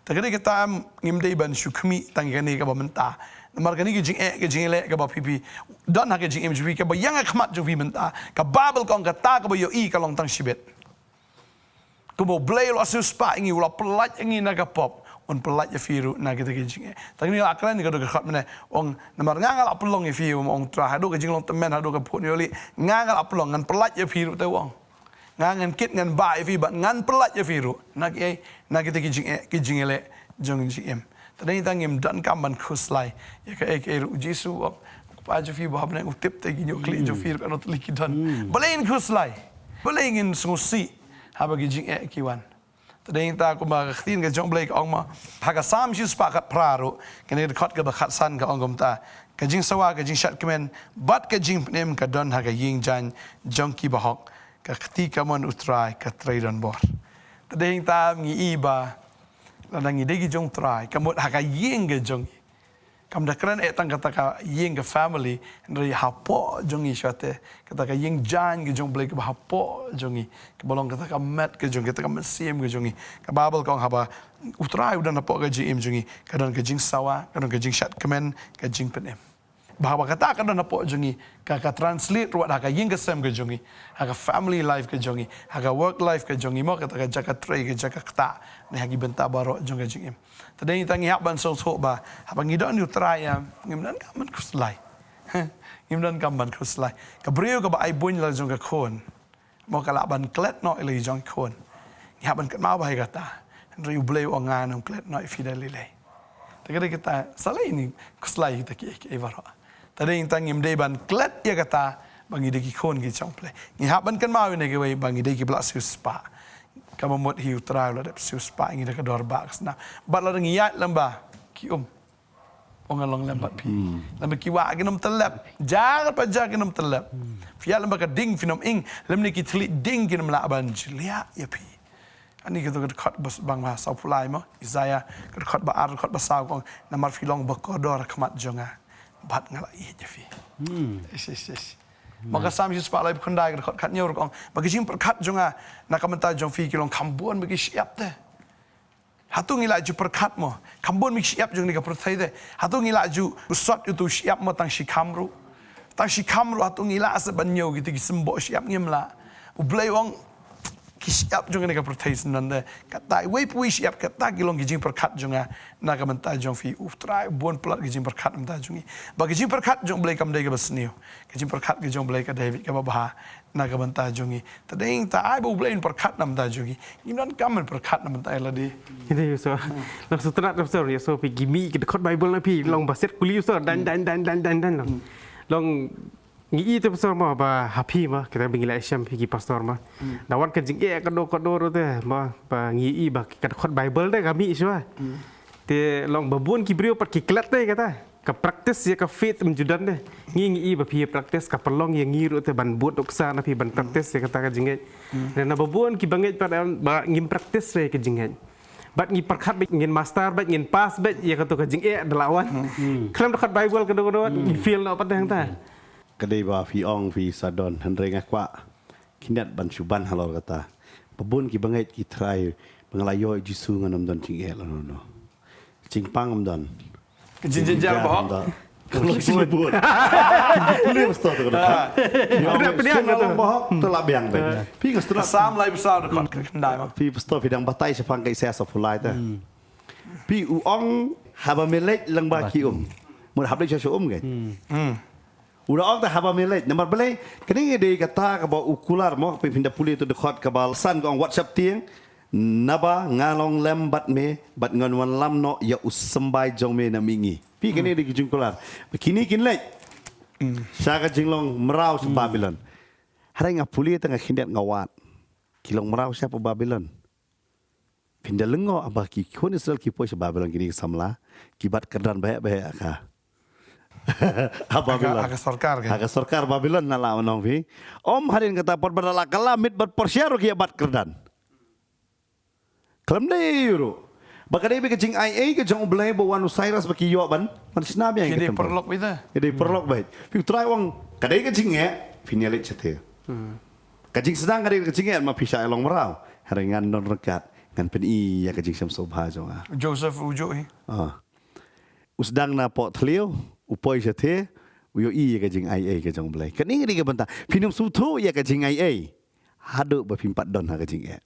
Te ka dei kata em ngim dei ban shu khmih tang ïa kane kaba mynta. Namar kane ka jingeh, ka jingeh leh kaba phi phi don ha ka jingim jong phi kaba ïeng ha khmat jong phi mynta. Ka Baibl ka ong kata kaba ïohi ka long tang shibit. Kumba U Blei u la siewspah ïa ngi, u la pyllait ïa ngi na ka pop, un pyllait ïa phi ruh na kita ki jingeh. Tang ngi la kren ka dei ka khot mynne, ong namar nga nga la pynlong ïa phi, ong Trai, haduh ka jinglong tymmen, haduh ka phuh ïa u lih, nga nga la pynlong, ngan pyllait ïa phi ruh te, ong. Nga ngan kit ngan bah ïa phi bad ngan pyllait ïa phi ruh. Na kiei, na kita ki jingeh, ki jingeh leh jong jingim. Te dei tang ngim donkam ban khuslai ïa kaei kaei ruh, u Jisu u ong, Kpa jong phi ba ha bneng u tip te ki ñiuh khlieh jong phi ruh katno tylli ki don. Balei ngin khuslai? Balei ngin sngewsih haba ki jingeh ki wan? Te dei ta kumba ka ktien ka jong U Blei ka ong ma ha ka Salm shispah khatphra ruh, kane ka dkhot kaba khatsan ka ong kumta, ka jingsawa, ka jingshad kmen bad ka jingpynim ka don ha ka ïing jaiñ jong ki bahok, ka kti kamon U Trai ka trei donbor. Te dei ta ngi i ba lada ngi dei ki jong U Trai, ka mut ha ka ïing ka jong ngi. Kam da kren eh tang kata ka ïing ka family, hynrei hapoh jong ngi shate, kata ka ïing jaiñ ka jong U Blei kaba hapoh jong ngi, kaba long kata ka met ka jong ngi, kata ka mynsiem ka jong ngi. Ka Baibl ka ong haba U Trai u don hapoh ka jingim jong ngi, ka don ka jingsawa, ka don ka jingshad kmen, ka jingpynim. Ba haba kata ka don hapoh jong ngi, ka, ka translate ruh ha ka ïing ka sem ka jong ngi, ha ka family life ka jong ngi, ha ka work life ka jong ngi, mo kata ka jaka trei, ka jaka ktah, ne ha ki bynta baroh jong ka jingim. Te dei tang ngi hap ban sngewthuh ba haba ngi don ïa U Trai, ngim donkam ban khuslai. Ngim donkam ban khuslai. Ka briew kaba ai buiñ la jong ka khun, mo ka lah ban klet noh ïa la jong ka khun. Ngi hap ban kynmaw bha ïa kata. Hynrei U Blei u ong ngan ym klet noh ïa phi da lei lei. Te ka dei kata, sa lei ngin khuslai kita kiei kiei baroh. Te dei tang ngim dei ban klet ïa kata ba ngi dei ki khun ki jong U Blei. Ngi hap ban kynmaw ïa kane kawei ba ngi dei kiba la siewspah. Kaba mut hi U Trai u la dep siewspah ïa ngi da ka dor ba ka snam. Bad lada ngi ïaid lyngba ki um, Ong nga long lem bad phi. Lem ki wah kin ym tyllep. Jar pa jar kin ym tyllep. Phi ïa lem ba ka ding phin ym ing. Lem ne ki thylliej ding kin ym lah ban jliah ïa phi. Ani ka tu ka dkhot bas bang ba saw pulai mo. Isaiah ka dkhot ba ar, dkhot ba saw ka ong. Namar phi long ba kordor ha khmat jong nga. Bad nga la ïeit ïa phi. Ish, ish, ish. Ma ka Salm shispah laiphew khyndai ka dkhot khathynñiew ka ong. Ba ki jingpyrkhat jong nga na ka bynta jong phi ki long kham bun ba ki shyiap te. Hato ngi lah ju pyrkhat mo? Kham bun ba ki shyiap jong kane ka pyrthei te. Hato ngi lah ju sot ïa uto u shyiap mo tang shi kham ruh? Tang shi kham ruh hato ngi lah sa ban ñiew kito ki symboh shyiap? Ngim lah. U Blei u ong ki shyiap jong kane ka pyrthei sngewdon te. Kata iwei pa iwei shyiap kata ki long ki jingpyrkhat jong nga na ka bynta jong phi. U Trai u bun palat ki jingpyrkhat na ka bynta jong ngi. Ba ki jingpyrkhat jong u Blei kam dei kaba sniew. Ki jingpyrkhat ki jong u Blei ka dei beit kaba bha na ka bynta jong ngi. Te dei ta ai ba u Blei un pyrkhat na ka bynta jong ngi. Ngim donkam ban pyrkhat na ka bynta ïa lade. Ïa dei so. Long sutrat na so ïa so phi ki mih ki dkhot Bible na phi long ba set kuli so dan dan dan dan dan dan long. Long ngi i te pastor mo ba ha phi mo kita ba ngi la shem phi ki pastor mo. Da wan ka jingeh ka do ka do ro te mo ba ngi i ba ka dkhot Bible te ka mih shuwa. Te long ba bun ki briew pat ki klet te kata. Ka practice ïa ka faith ym ju don de. Ngi ngi i ba phi practice ka pynlong ïa ngi ruh te ban bud nuksa na phi ban practice ïa kata ka jingngeit. Re na ba bun ki ba ngeit pat em ba ngim practice re ka jingngeit. Bad ngi pyrkhat bad ngin master bad ngin pass bad ïa kato ka jingeh da la wan. Khlem da khat Bible ka do ka do ngi fail noh pat hangta. Ka dei ba phi ong phi sa don hynrei nga kwah khyndiat ban shu ban halor kata. Ba bun ki ba ngeit ki trai ba nga la ïoh Jisu ngan ym don jingeh la no no. Jingpang ym don. Ka jingjynjar bahok. Ka lok sibun. Pule pastor tu ka. Pdiang, pdiang, pdiang, bahok tu la biang. Phi ka strat. Sam lai pasal tu kot ka khyndai ma. Phi pastor phi dang batai shaphang ka Isaiah saphew lai ta. Phi u ong haba me leit lyngba ki um. Mut hap leit sha sha um ke. U da ong ta haba me leit namar balei kane ngi dei kata kaba u kular mo phi phin da pule tu dkhot kaba san ka ong wat sheptieng. Naba nga long lem bad me bad ngan wanlam noh ïa u symbai jong me na mihngi. Phi kane dei ki jingkular. Ba kine kin leit sha ka jinglong mraw sha Babilon. Hynrei nga pule tang nga khyndiat nga wad. Ki long mraw sha pa Babilon. Phin da lyngngoh ba ki khun Israel ki poi sha Babilon kine ki samla ki bat kyrdan baheh baheh ka. Ha Babilon. Ha ka sorkar ka. Ha ka sorkar Babilon na la nong phi. Ym hadien kata por ba da la kylla Mid bad Persia ruh ki ïa bat kyrdan. Khlem dei ruh. Ba ka dei beit ka jingaiei ka jong U Blei ba wan u Cyrus ba ki ïoh ban ban shna biang. Ki dei paralok beit. Ki dei paralok beit. Phi u Trai u ong ka dei ka jingeh phin ïa leit shatei. Ka jingsdang ka dei ka jingeh ma phi shah ïa long mraw. Hynrei ngan don ryngkat ngan pyni ïa ka jingshem sngewbha jong nga. Joseph u juh hi. U sdang na poh thliew u poi shatei u ïohi ïa ka jingaiei ka jong U Blei. Kane ka dei ka bynta phin ym sngewthuh ïa ka jingaiei. Haduh ba phim pat don ha ka jingeh.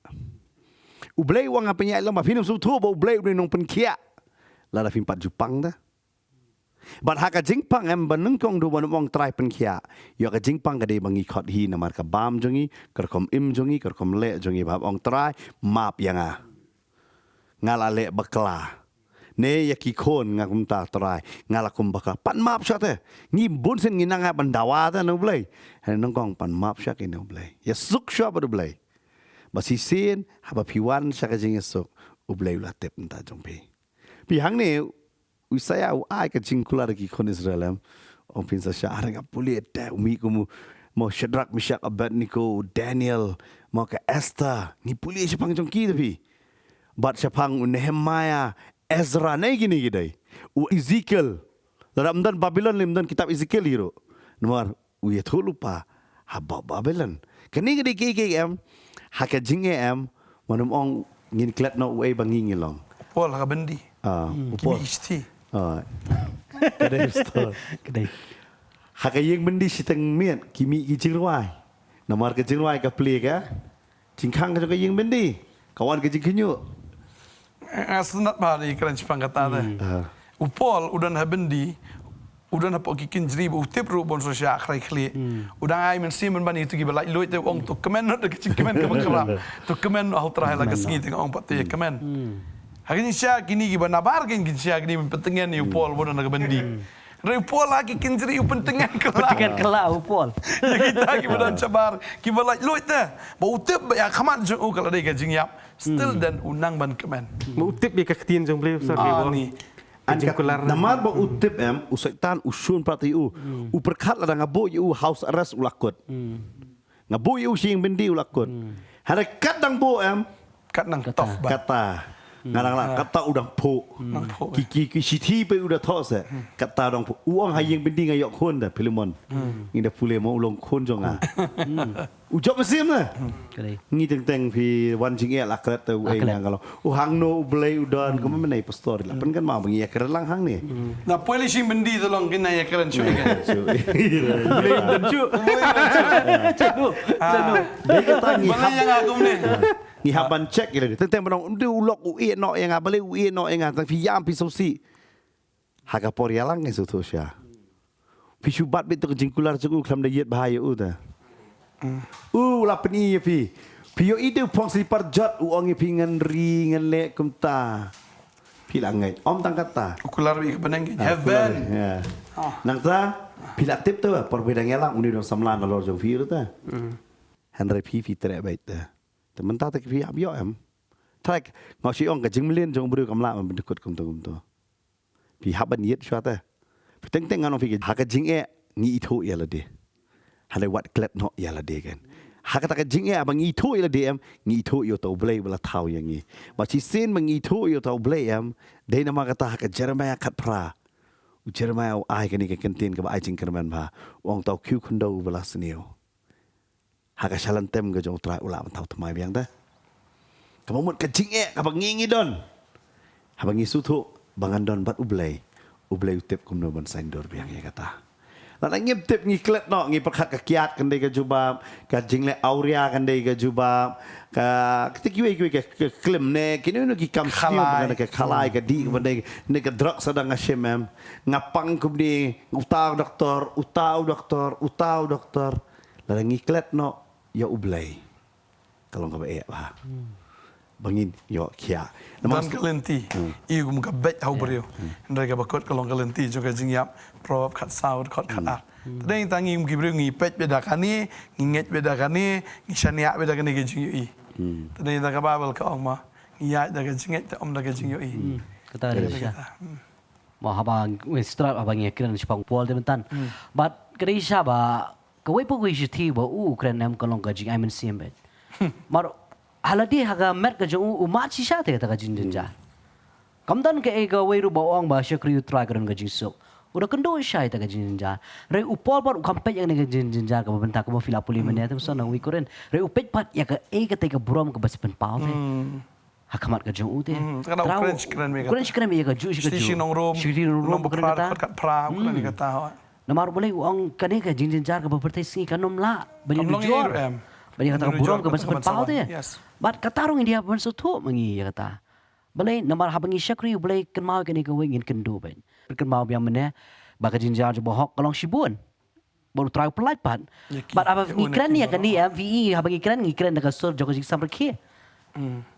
U Blei u ong ha pynïaid long ba phin ym sngewthuh ba U Blei u dei nongpynkhiah. Lada phim pat ju pang da. Bad ha ka jingpang em ba nyngkong du ba nym ong Trai pynkhiah. Ïoh ka jingpang ka dei ba ngi khot hi namar ka bam jong ngi, ka rukom im jong ngi, ka rukom leh jong ngi ba hap ong Trai map ïa nga. Nga la leh bakla. Ne ïa ki khun nga kumta Trai nga la kum bakla. Pan map sha te. Ngi bun sien ngi nang ban dawa te na U Blei. Hynrei nyngkong pan map sha ki na U Blei. Ïa suk sha bad U Blei. Ba shisien haba phi wan sha ka jingïasuk U Blei u la tip mynta jong phi. Phi hangne u Isaiah u ai ka jingkular ki khun Israel em. Ong phin sa shah hynrei nga pule te u mih kum u mo Shadrach, Meshach, Abednego, u Daniel, mo ka Esther. Ngi pule shaphang jong ki te phi. Bad shaphang u Nehemiah, Ezra ne kine ki dei. U Ezekiel. Lada ym don Babilon lym don kitab Ezekiel hi ruh. Namar u ïathuh lypa ha Babilon. Kane ka dei kiei kiei em ha ka jingeh em. Wat nym ong ngin klet noh uei ba ngi ngi long. Paul ha ka byndi. Ah, u Paul. Ki mih shithi. Ah. Ka dei pastor. Ka dei. Ha ka ïing byndi shiteng miet ki mih ki jingrwai. Namar ka jingrwai ka plie ka jingkhang ka jong ka ïing byndi. Ka wan ka jingkhynñiuh. Nga sngewtynnat bha ïa ka kren shaphang kata te. U Paul u don ha byndi u don hapoh ki kynjri ba u tip ruh ba un sa shah khlei khlieh. U dang ai mynsiem ban ban ïa kito kiba laitluid te u ong to kmen noh da ka jingkmen kaba khraw. To kmen noh ha U Trai la ka sngi te nga ong pat te ïa kmen. Ha ka jingshisha kine kiba nabar kin jingshisha kine ban pyntngen ïa u Paul ba u don ha ka byndi. Hynrei u Paul ha ki kynjri u pyntngen kylla. Pyntngen kylla u Paul. Ïa kita kiba don shabar kiba laitluid te ba u tip ba ïa khmat jong u ka la dei ka jingïap. Still then u nang ban kmen. Ba u tip ïa ka ktien jong U Blei u sa. Ani. An ka jingkular namar ba u tip em, u Soitan u shun pat ïa u. U pyrkhat lada nga buh ïa u house arrest u la kut. Nga buh ïa u sha ïing byndi u la kut. Hynrei kat dang buh em, kat nang toh ba kata. Nga dang lah kata u dang phuh. Ki ki ki shithi peit u da thoh se. Kata u dang phuh. U ong ha ïing byndi nga ïoh khun da Philemon. Ngi da pule mo u long khun jong nga. U jop mynsiem na. Ngi teng teng phi wan jingeh la kret te u ei nga ka long. U hangno u Blei u don kumne pastor la pynkynmaw ba ngi ïakren lang hangne. Na poi lei sha ïing byndi te long kin ïakren shuh ïa ka. Blei u don shuh. Chanu. Chanu. Dei kata ngi hap. Balei ïa nga kumne? Ngi hap ban check ïa lade. Teng teng ba nong u lok u ïeh noh ïa nga, balei u ïeh noh ïa nga, tang phi ïam phi sngewsih. Ha ka por ïalang ngi sngewthuh sha. Phi shu bat beit to ka jingkular jong u khlem da ïeit bha ïa u te. U la pyni ïa phi. Phi ïohi te u phong slipar jot u ong ïa phi ngan ri ngan leh kumta. Phi la ngeit. Ym tang kata. U kular ïa ka bneng ki heaven. Nangta phi la tip te ba por ba dang ïalang une u dang samla nalor jong phi ruh te. Hynrei phi phi treh beit te. Te mynta te phi ïap ïoh em. Trek nga shu ong ka jingmlien jong u briew kam lah ban pyndykut kumta kumta. Phi hap ban ïeit shuwa te. Phi teng teng ngan ong phi ha ka jingeh ngi ithuh ïa lade. Hynrei wat klet noh ïa lade kan. Ha kata ka jingeh ba ngi ithuh ïa lade em, ngi ithuh ïa uta u Blei ba la thaw ïa ngi. Ba shisien ba ngi ithuh ïa uta u Blei em, dei namar kata ha ka Jeremiah khatphra. U Jeremiah u ai kane ka kyntien kaba ai jingkyrmen bha. U ong uta u khiew khyndew ba la sniew. Ha ka shalynter ka jong u Trai u lah ban thaw thymmai biang te. Kaba mut ka jingeh kaba ngi ngi don. Haba ngi sngewthuh ba ngan don bad u Blei. U Blei u tip kumno ban saiñdur biang ïa kata. Lada ngim tip ngi klet noh ngi pyrkhat ka kiad kan dei ka jubab, ka jingleh awria kan dei ka jubab, ka kti kiwei kiwei ka klim ne kino kino ki kam sniew ka khalai ka dih ka dei ne ka drok sa dang nga shim em. Nga pang kumne uta u doktor, uta u doktor, uta u doktor. Lada ngi klet noh ïa u Blei. Ka long kaba eh bha. Ba ngin ïoh khia. Namar don ka lynti. I kum ka beit ha u briew. Hynrei kaba kut ka long ka lynti jong ka jingïap. Proverb khatsaw dkhot khatar. Te dei tang ngi kum ki briew ngi peit beit da kane, ngi ngeit beit da kane, ngi shaniah beit da kane ka jingïohi. Te dei tang ka Baibl ka ong ma ngi ïaid da ka jingngeit te ym da ka jingïohi. Kata dei sha. Mo haba ngi strat haba ngi kren shaphang Paul te myntan. Bad ka dei sha ba kawei pa kawei shithi ba u kren em ka long ka jingai mynsiem beit. Mar ha lade ha ka met ka jong u u mad shisha te kata ka jingjynjar. Kam don kaei kawei ruh ba ong ba shakri u Trai ka don ka jingsuk. U da kynduh shisha ïa kata ka jingjynjar. Hynrei u Paul pat u kam peit ïa kane ka jingjynjar kaba bynta kaba phi la pule mynne te sa na wi Korinth. Hynrei u peit pat ïa kaei kata ka burom kaba sa pynpaw te. Ha khmat ka jong u te. Tang u kren shi kren ïa ka juh shi ka juh. Shi nongrum. Shi nongrum ba kren kata. Namar balei u ong kane ka jingjynjar kaba pyrthei sngi kan ym lah ban ïa ka jor. Ban ïa kata ka burom kaba sa pynpaw te. Bad kata ruh ngin ïa ban sngewthuh ma ngi ïa kata. Balei namar haba ngi shakri U Blei kynmaw kane kawei ngin kynduh beit. Kynmaw biang mynne ba ka jingjynjar jong bahok ka long shibun. Ba U Trai u pynlait pat. Bad haba ngi kren ïa kane em, phi i haba ngi kren ngi kren da ka sur jong ka jingsamrkhie.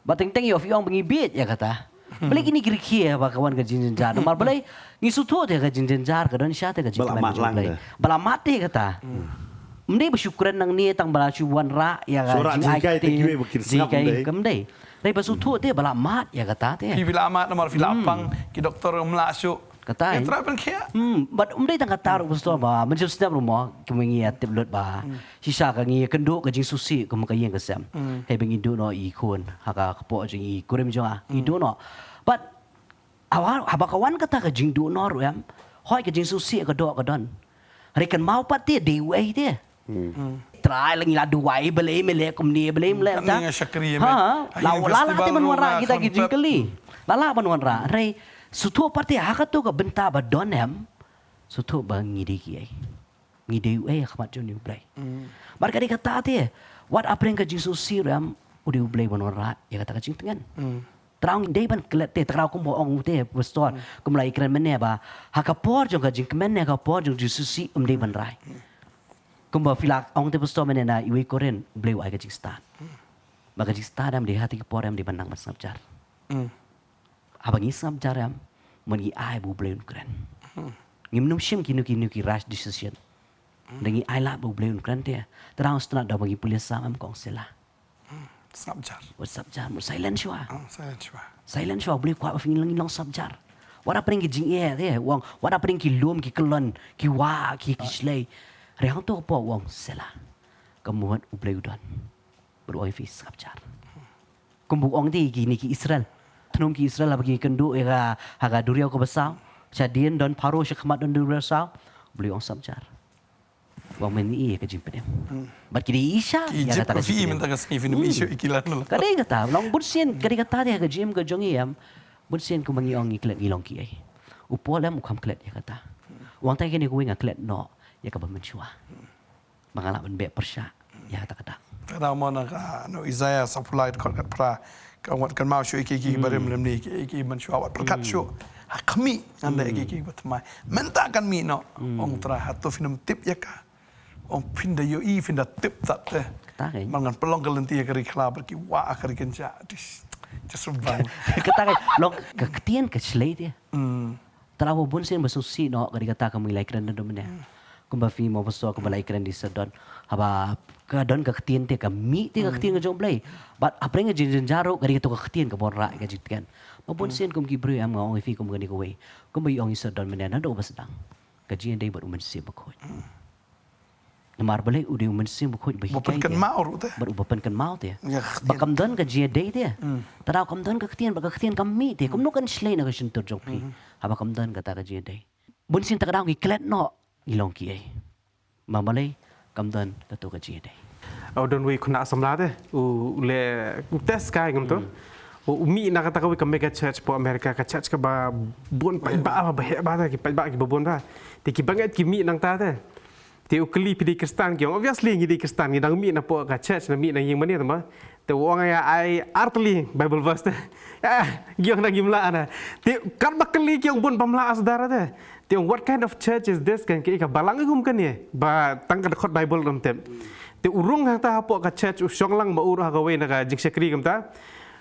Ba teng teng ïoh phi ong ba ngi bieit ïa kata. Balei kine ki rkhie haba ka wan ka jingjynjar. Namar balei ngi sngewthuh te ka jingjynjar ka don sha te ka jingkmen jong U Blei. Ba la mat te kata. Ym dei ba shu kren nangne tang ba la shu wanrah ïa ka jingai te. Kam dei. Dei ba sngewthuh te ba la mat ïa kata te. Phi la mat namar phi la pang ki doktor ym lah shuh. Kata. Bad ym dei tang kata ruh pastor ba mynjur snem ruh mo kumne ngi ïa tip lut ba shisha ka ngi ïa kynduh ka jingsngewsih kum ka ïing ka sem. Hei ba ngi duh noh i khun ha ka kpoh jong i kurim jong nga ngi duh noh. Bad haba ka wan kata ka jingduh noh ruh em hoi ka jingsngewsih ka doh ka don. Hynrei kynmaw pat te dei uei te. Trai la ngi la duwai balei me leh kumne balei me leh ta. Ha la la te ban wanrah kita ki jingkylli. La la ban wanrah. Hynrei sngewthuh pat te ha kato ka bynta ba don em. Sngewthuh ba ngi dei kiei. Ngi dei uei ha khmat jong U Blei. Bad ka dei kata te wat hapdeng ka jingsngewsih ruh em u dei U Blei ban wanrah ïa kata ka jingtngen. Tang dei ban klet te tang kumba ong te pastor kumba la ïakren mynne ba ha ka por jong ka jingkmen ne ha ka por jong jingsngewsih ym dei ban rai. Kumba phi la ong te pastor mynne na iwei Korinth U Blei u ai ka jingstad. Ba ka jingstad em dei ha te ki por em dei ban nang ban sngap jar. Haba ngi sngap jar em mon ngi ai ba U Blei un kren. Ngim nym shim kino kino ki rash decision. Da ngi ai lad ba U Blei un kren te. Tang sngap da ba ngi pule Salm em kong sela. Sngap jar. Wat sngap jar, mut silent shuwa. Silent shuwa. Silent shuwa, U Blei u kwah ba phi ngi long sngap jar. Wat hapdeng ki jingeh te, u ong, wat hapdeng ki lum, ki kyllon, ki wah, ki, ki shlei. Hynrei hangto hapoh u ong Selah. Ka mut U Blei u don. Bad u ong ïa phi sngap jar. Kumba u ong te kine ki Israel. Tnum ki Israel haba ki kynduh ïa ka, ha ka duriaw kaba saw. Shadien don Pharaoh, shakhmat don duriaw saw. U Blei u ong sngap jar. Ba men ïa ka jingpynim. Bad ki dei isha, ki ïa Egypt kata ka jingpynim. Mynta ka sngi phin ym isha ïa ki lano. Ka dei kata, long bun sien, ka dei kata te ha ka jingim ka jong ngi em. Bun sien kumba ngi ong ngi klet ngi long kiei. U Paul em u kham klet ïa kata. U ong te kane kawei nga klet noh ïa kaba mynshuwa. Ba nga lah ban beh pyrshah ïa kata ka dak. Kata mo na ka, na u Isaiah saphew lai dkhot khatphra. Ka ong wat kynmaw shuh ïa ki, ki barim lymne, ki, ki mynshuwa, wat pyrkhat shuh. Ha khmih ngan leh ïa ki, ki bathymmai. Mynta kan mih noh, ong Trai, hato phin ym tip ïa ka. Ong phin da ïohi, phin da tip tat te. Kata keiñ. Man ngan pynlong ka lynti ha ka ri khlaw bad ki wah ha ka ri kynjah. Dis, just bang. Kata keiñ, long ka ktien ka shlei te. Hmm. Te la bun sien ba sngewsih noh ka dei kata ka mih lai kren da mynne. Kumba phi mo pastor kumba lai kren dei sa don. Haba ka don ka ktien te ka mih te ka ktien ka jong U Blei. Bad hapdeng ka jingjynjar ruh ka dei kato ka ktien ka ban rah ka jingtngen. Ba bun sien kum ki briew em nga ong ïa phi kum kane kawei. Kumba ïa ong ïa sa don mynne naduh ba sdang. Ka jingïadei bad U Mynsiem Bakhuid. Namar balei u dei U Mynsiem Bakhuid ba hikai te. Ba pynkynmaw ruh te. Bad uba pynkynmaw te. Ïa ka ktien. Ba kam don ka jingïadei te. Hmm. Te daw kam don ka ktien, ba ka ktien kam mih te. Kumno kan shlei na ka shyntur jong phi. Hmm. Haba kam don kata ka jingïadei. Bun sien te ka daw ngi klet noh, ngi long kiei. Namar balei kam don kato ka jingïadei. U don uwei u khynnah samla te. U, u leh, u test kai ngam to. Hmm. U, u mih na kata kawei ka mega church hapoh America, ka church kaba bun paidbah ba, ba heh ba te, ki paidbah kiba bun ba. Te kiba ngeit ki mih nangta te. Te u kylli phi dei Khristan, ki ong, obviously ngi dei Khristan, ngi dang mih napoh ka church, na mih na ïing mane tama. Te u ong ïa ai ar tylli Bible verse te. Ah, ki ong na ngim lah na. Te katba kylli ki ong bun bym lah sdang te. Te u ong what kind of church is this, kan, ka balang kum kane ba tang ka dkhot Bible ym tip. Te u rung hangta hapoh ka church u shong lang ma u ruh ha kawei na ka jingshakri kumta.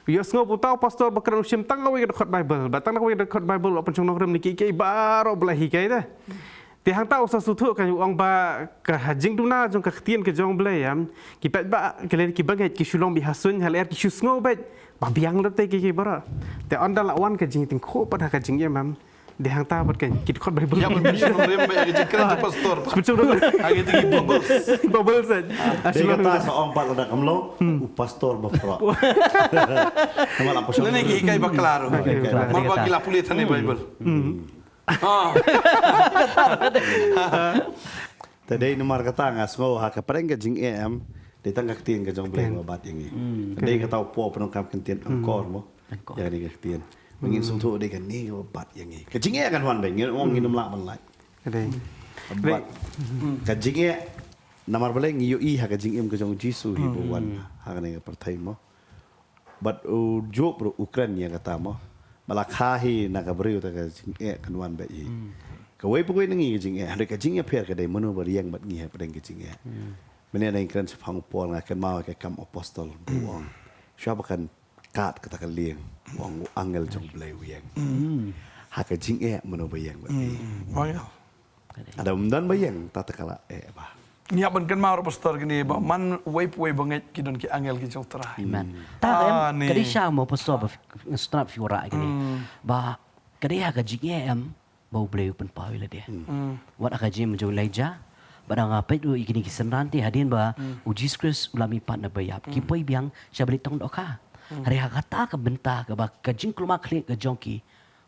U ïohsngew ba uta u pastor ba kren u shim tang kawei ka dkhot Bible, ba tang kawei ka dkhot Bible u pynshong nongrim ne kiei kiei baroh ba la hikai te. Te hangta u sa sngewthuh, kan, u ong ba ka ha jingduna jong ka ktien ka jong U Blei em, ki paidbah, ki lei kiba ngeit ki shu long beit ha suiñ, ha lyer ki shu sngew beit ba biang lut te ki, ki baroh. Te ynda la wan ka jingtyngkhuh pat ha ka jingim em, dei hangta pat, kan, ki dkhot Bible. Ïa, ban pynshong nongrim beit ha ka jingkren jong pastor. Pynshong nongrim. Ha ka jingim bubbles. Bubbles, eh. Ah, dei kata sa ong pat lada kam long u pastor ba frot. Namar la pynshong nongrim. Lane ki hikai bakla ruh. Hikai bakla. Namar ba ki la pule than ïa Bible. Hmm. Ah. Te dei namar kata nga sngew ha ka pdeng ka jingeh em, dei tang ka ktien ka jong U Blei kaba bat ïa ngi. Hmm. Dei kata u Paul u pyndonkam ka ktien angkor mo. Angkor. Ïa kane ka ktien. Ba ngin sngewthuh dei kane kaba bat ïa ngi. Ka jingeh kan wan beit, ngin ong ngin ym lah ban lait. Ka dei. Bad ka jingeh namar balei ngi ïohi ha ka jingim ka jong U Jisu hi ba wan ha kane ka pyrthei mo. Bad u Job ruh u kren ïa kata mo. Ba la kha hi na ka briew te ka jingeh kan wan beit hi. Hmm. Kawei pa kawei na ngi ka jingeh. Hynrei ka jingïapher ka dei mano ba ïeng bad ngi hapdeng ka jingeh. Hmm. Mynne ngi kren shaphang u Paul, nga kynmaw ïa ka kam apostol ba u ong. Shuwa ba kan kad kata ka lieng, u ong u angel jong U Blei u ïeng. Hmm. Ha ka jingeh mano ba ïeng bad ngi. Hmm. Wow. Lada ym don ba ïeng, ta te ka la eh ba. Ngi hap ban kynmaw ruh pastor kine ba man uwei pa uwei ba ngeit ki don ki angel ki jong U Trai. Amen. Ta em, ka dei sha mo pastor ba nga sngewtynnat phi wanrah kine. Hmm. Ba ka dei ha ka jingeh em ba U Blei u pynpaw ïa lade. Hmm. Wat ha ka jingim jong u Elijah, ba dang nga peit ruh ïa kine ki synran te hadien ba U Jisu Khrist u la mihpat na ba ïap. Ki poi biang sha ba leit tong dohkha. Hmm. Hynrei ha kata ka bynta kaba ka jingkulmar khlieh ka jong ki,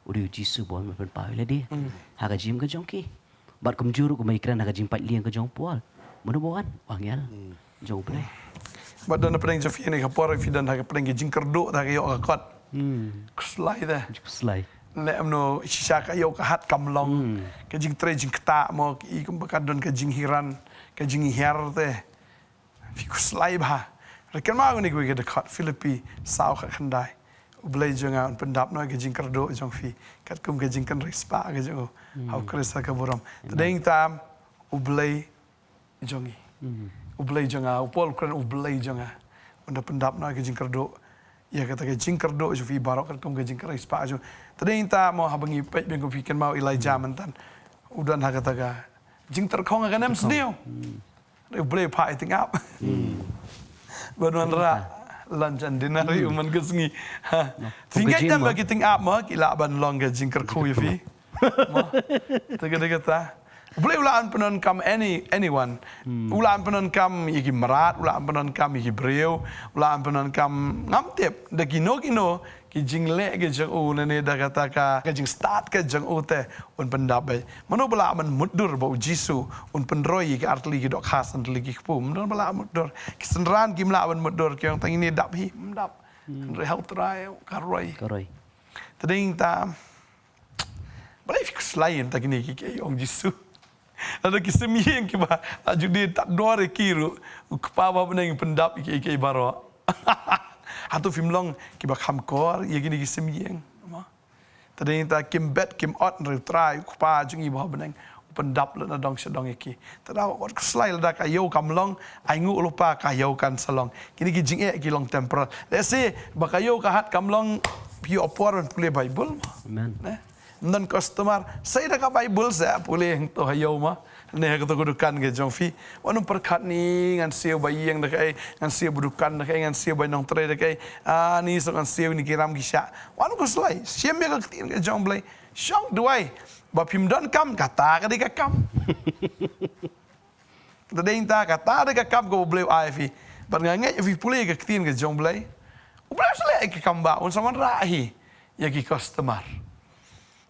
u dei U Jisu ba u pynpaw ïa lade. Hmm. Ha ka jingim ka jong ki. Bad kumjuh ruh kumba ngi kren ha ka jingpait lieng ka jong u Paul. Mano ba wan? U angel jong U Blei. Bad don hapdeng jong phi ne ka por phi don ha ka pdeng ka jingkyrduh da ka ïoh ka kot. Hmm. Khuslai da. Khuslai. Leh mano shisha ka ïoh ka hat kam long. Hmm. Ka jingtrei jingktah mo ki kumba ka don ka jinghiran, ka jinghiar te. Phi khuslai bha. Re kynmaw kane kawei ka dkhot Philippi saw khatkhyndai. U Blei jong nga un pyndap noh ïa ka jingkyrduh jong phi katkum ka jingkynriah spah ka jong u. Hmm. Ha U Khrist ha ka burom. Amen. Te dei tam U Blei jong ngi. Hmm. U Blei jong nga, u Paul u kren U Blei jong nga. Un da pyndap noh ïa ka jingkyrduh. Ïa kata ka jingkyrduh jong phi baroh katkum ka jingkynriah spah jong u. Te dei tam mo haba ngi peit biang kum phi kynmaw Elijah mynta. U don ha kata ka jingtyrkhong ha ka nemsniew. Hmm. U Blei u phah ïa tyngab. Hmm. Ban wanrah. Lunch and dinner ïa u man ka sngi. Ha. Jingngeit tam ba ki tyngab mo ki lah ban long ka jingkyrkhu ïa phi. Mo. Te ka dei kata. U Blei u lah ban pyndonkam any, anyone. U lah ban pyndonkam ïa ki mrad, u lah ban pyndonkam ïa ki briew, u lah ban pyndonkam ngam tip. Da kino kino ki jingleh ki jong u lane da kata ka, ka jingstad ka jong u te un pyndap beit. Mano ba lah ban mutdur ba u Jisu un pynroi ïa ki artylli ki dohkha san tylli ki kpu. Mano ba lah mutdur. Ki synran kim lah ban mutdur ki ong tang ine dap hi, ym dap. Hynrei ha u Trai ka roi. Ka roi. Te dei ta. Balei phi khuslai ïa ta kine ki, ki ong Jisu. Lada ki sim ïing kiba la ju dei tad dor ïa ki ruh, u Kpa ba ha bneng pyndap ïa ki, ïa ki baroh. Hato phim long kiba kham kor ïa kine ki sim ïing. Mo. Te dei ta kim bet kim ot, hynrei u Trai u Kpa jong ngi ba ha bneng u pyndap lada dang sha dang ïa ki. Te da wat khuslai lada ka ïew kam long, ai nguh lypa ka ïew kan sa long. Kine ki jingeh ki long temporal. Lehse ba ka ïew ka hat kam long, phi ïoh por ban pule Bible. Amen. Ne? Ym don customer, sa ïa da ka Bible sa pule hangto ha ïew mo. Ne ha kato ka dukan ka jong phi. Wat nym pyrkhat ni ngan siew ba ïing da kaei, ngan siew ba dukan da kaei, ngan siew ba nongtrei da kaei. Ah, ni suk ngan siew ni ki ram ki shah. Wat nym khuslai. Shem ïa ka ktien ka jong Blei. Shong duwai. Ba phim don kam, kata ka dei ka kam. Kata dei ta, kata dei ka kam kaba U Blei u ai phi. Bad nga ngeit phi pule ka ktien ka jong U Blei. U Blei u sa leh ïa ka kam ba un sa wanrah hi ïa ki customer.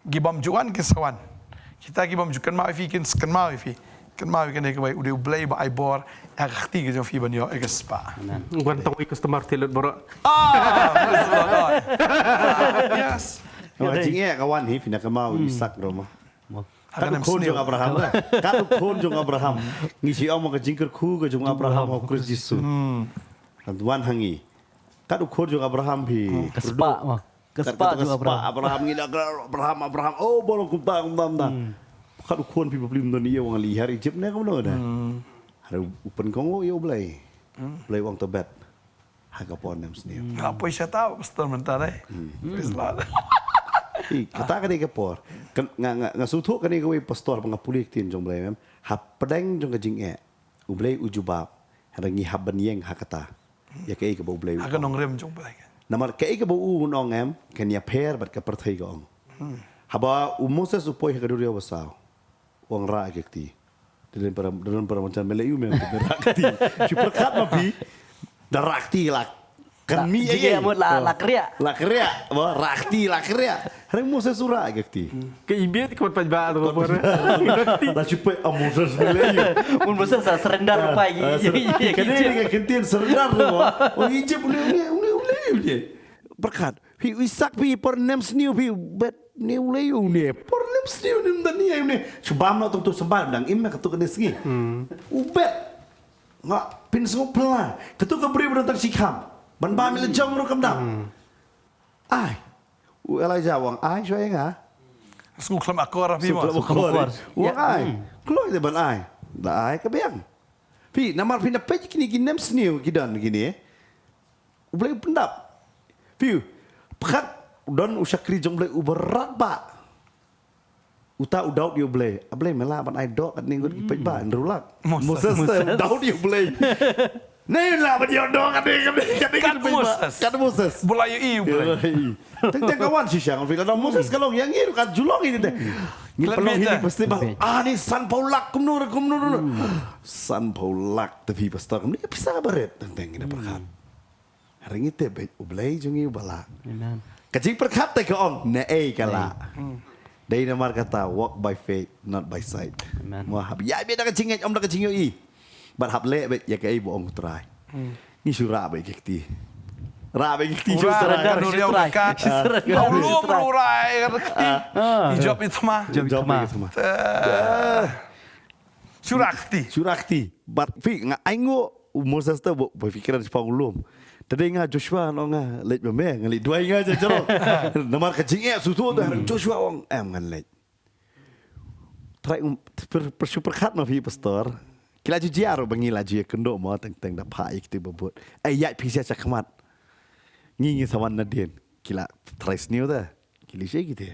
Ki bym ju wan kin sa wan. Kita ki bym ju kynmaw ïa phi kin sa kynmaw ïa phi. Kynmaw ïa kane kawei, u dei U Blei ba ai bor ïa ka kti ka jong phi ban ïoh ïa ka spah. Amen. Wan tang wei customer te lut baroh. Ah, praise the Lord. Ah, yes. Ka jingeh ka wan hi, phi na kynmaw Isak ruh mo. Mo. Ka dei u khun jong Abraham. Ka dei u khun jong Abraham. Ngi shu ong mo ka jingkyrkhu ka jong Abraham ha U Khrist Jisu. Kan wan ha ngi. Ka dei u khun jong Abraham phi. Ka spah mo. Ka spah jong Abraham. Abraham ngi la kyrpad Abraham, Abraham. Oh, ba long kumta, kumta, kumta. Ka dei u khun phi ba phim don ïa u, wan leit ha Egypt ne kumno da. Hynrei u pynkong ïa U Blei. U Blei u ong to bet. Ha ka por nemsniew. Nga poi sha ta pastor mynta dei. Praise the Lord. Ïa kata ka dei ka por. Kan, nga, nga, nga sngewthuh kane kawei pastor ba nga pule ktien jong U Blei mem. Hapdeng jong ka jingeh, U Blei u jubab. Hynrei ngi hap ban ïeng ha kata. Ïa kaei kaba U Blei u ong. Ha ka nongrim jong U Blei. Namar kaei kaba u ong em, kan ïapher bad ka pyrthei ka ong. Haba u Moses u poi ha ka duriaw basaw, u ong rah ïa ka kti. Da don para, da don para, macam me leh ïa u mem, da rah kti. Shu pyrkhat ma phi. Da rah kti la. Kan mih ïa, ïa mo la, la kriah. La kriah. Mo, rah kti la kriah. Hynrei Moses u rah ïa ka kti. Ka Egypt ka pat ba to por. La shu poi, ah, Moses me leh ïa u. Mun Moses sa surrender pa ïa, ïa, ïa, ïa. Kane ka ktien surrender mo. Oh, Egypt une, une, une, une. Pyrkhat. Phi u Isak phi por nemsniew phi bet ne u lei une. Por nemsniew ne ym don ïa une. Shu bam noh tang tu symbai dang im na katu kane sngi. U bet. Nga pynsngew phylla. Katu ka briew ba don tang shikham. Ban bam ïa la jong ruh kam dap. Ai. U Elijah u ong ai shuwa ïa nga. Sngewkhlem akor phi mo. Sngewkhlem akor. U ong ai. Kloi te ban ai. Da ai ka biang. Phi namar phi na peit kine ki nemsniew ki don kine. U Blei u pyndap. Phi, pyrkhat u don u shakri jong U Blei uba radbah. Uta u daud ïa U Blei. A Blei me lah ban ai doh katne ngut ki paidbah, hynriew lak. Moses. Moses te u daud ïa U Blei. Ne lah ban ïoh doh katne, katne, katne, katne paidbah. Moses. Kat Moses. Ba la ïohi U Blei. Teng teng ka wan shisha ngan phi, lada Moses ka long ïa ngi ruh ka ju long ïa ngi te. Ngi pynlong healing festival. Ah, ni sanphew lak kumno re kumno re. Sanphew lak te phi pastor kumno ïa pisa ba rit teng teng ngi da pyrkhat. Hynrei ngi tip beit U Blei jong ngi uba lah. Amen. Ka jingpyrkhat te ka ong naei ka lah. Dei namar kata walk by faith, not by sight. Amen. Mo hap ïaid beit da ka jingngeit, ym da ka jingïohi. Bad hap leh beit ïa kaei ba ong U Trai. Ngi shu rah beit ki kti. Rah beit ki kti shu surrender. Surrender. Surrender. U lum u rah ïa ka kti. Ah. I jop i thma. Jop i thma. Eh. Shu rah kti. Shu rah kti. Bad phi nga ainguh u Moses te ba, ba phi kren shaphang u lum. Te dei nga Joshua, nga ong nga leit ba me, nga leit duwai nga ja jero. Namar ka jingeh shu tu te Joshua ong em ngan leit. Trai um, per, per, shu pyrkhat ma phi pastor. Ki la ju jia ruh ba ngi la ju ïakynduh mo teng teng da phah ïa kti ba bud. Ai ïaid phi sha shakhmat. Ngi ngi sa wan nadien. Ki la trai sniew te. Ki leit shaei kti.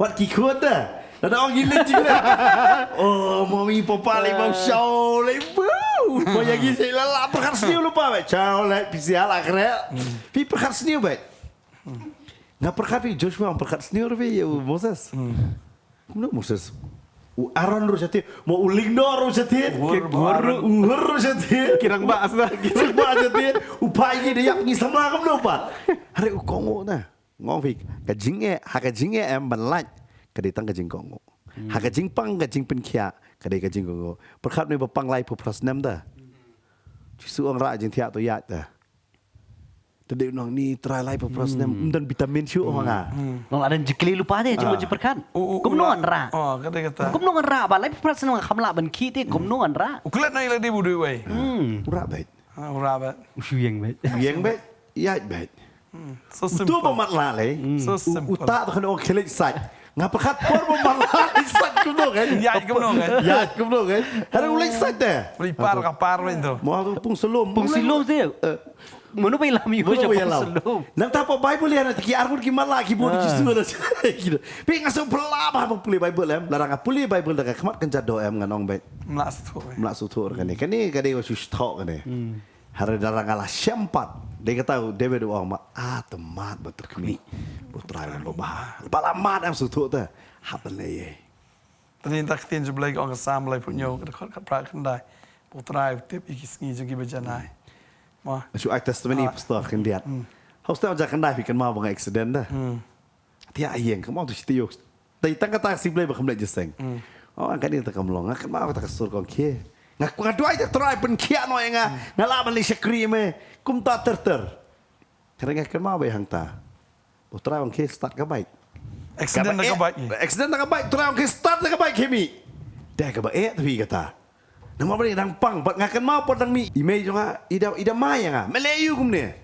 Wat ki khun te. Lada ong ngi leit jingeh. Oh, mami papa leit bam shaw leit. Ba ïa ngi sha la la pyrkhat sniew lypa bad. Chau la phi sia la kre. Phi pyrkhat sniew bad. Nga pyrkhat phi Joshua pyrkhat sniew phi ïa u Moses. Kumno Moses? U Aaron ruh shatei, mo u Lingno ruh shatei. Ki Hur ruh. U Hur ruh shatei. Ki rangbah shatei. Ki rangbah shatei. U pai ngi da ïap ngi samla kumno pat? Hare u kohnguh na. Ngong phi ka jingeh, ha ka jingeh em ban lait. Ka dei tang ka jingkohnguh. Ha ka jingpang ka jingpynkhiah, ka dei ka jingkohnguh. Pyrkhat ne ba pang laiphew phra snem da. Jisu ong rah jingthiah to ïaid da. Te dei u nong ni trai laiphew phra snem, ym don vitamin shuh ma nga. Long la don jingkylli lypa te jingmut jingpyrkhat. U, u, u, kumno ngan rah. Oh, kata kata. Kumno ngan rah ba laiphew phra snem nga kham lah ban khih te kumno ngan rah. U klet na ila di bu dui wei. U rah bad. Ah, u rah bad. U shu ïeng bad. U ïeng bad. Ïaid bad. So simple. Tu ba mat la lei. So simple. U ta to kan ong khelek sait. Nga pyrkhat por ba mat la lei sait kumno kan. Ïaid kumno kan. Ïaid kumno kan. Hare u lei sait te. Li par ka par wei tu. Mo tu pung selum. Pung selum te. Mano ba ïalam ïa ka pung selum. Nang ta pa Bible ïa na ki arngut ki mat la ki bun ki su na. Phi nga song pela ba ba pule Bible em. La nga pule Bible da ka khmat kan jado em ngan ong bad. Mla suthu. Mla suthu kane. Kane ka dei wa shu suthu kane. Hare da nga la shem pat. Dei kata u David u ong ma a te mat ba te khmih. U Trai u ba ba. Ba la mat em suthu te. Hap ban lei. Te ni ta ktien jong Blei ka ong ka Salm laiphew hynñiew ka dkhot khatphra khyndai. U Trai u tip ïa ki sngi jong ki ba janai. Ma. Shu ai testimony pastor khyndiat. Hau stem ja khyndai phi kynmaw ba nga accident da. Te ïa ïeng ka mong tu shi taïew. Dei tang kata ka sngi Blei ba kam leit jingïaseng. Oh, ang kane ta kam long, nga kynmaw kata ka sur kong khie. Nga, nga duwai te Trai pynkhiah noh ïa nga, nga lah ban leit shakri me. Kumta ter ter. Kare nga kynmaw ba hangta. U Trai ong khie start ka bike. Accident da ka bike. Accident da ka bike, Trai ong khie start da ka bike khie mi. Dei kaba eh tu hi kata. Namar ba dang pang, bad nga kynmaw pat dang mi. I mei jong nga, i da, i da mai ïa nga. Me leh ïa u kumne.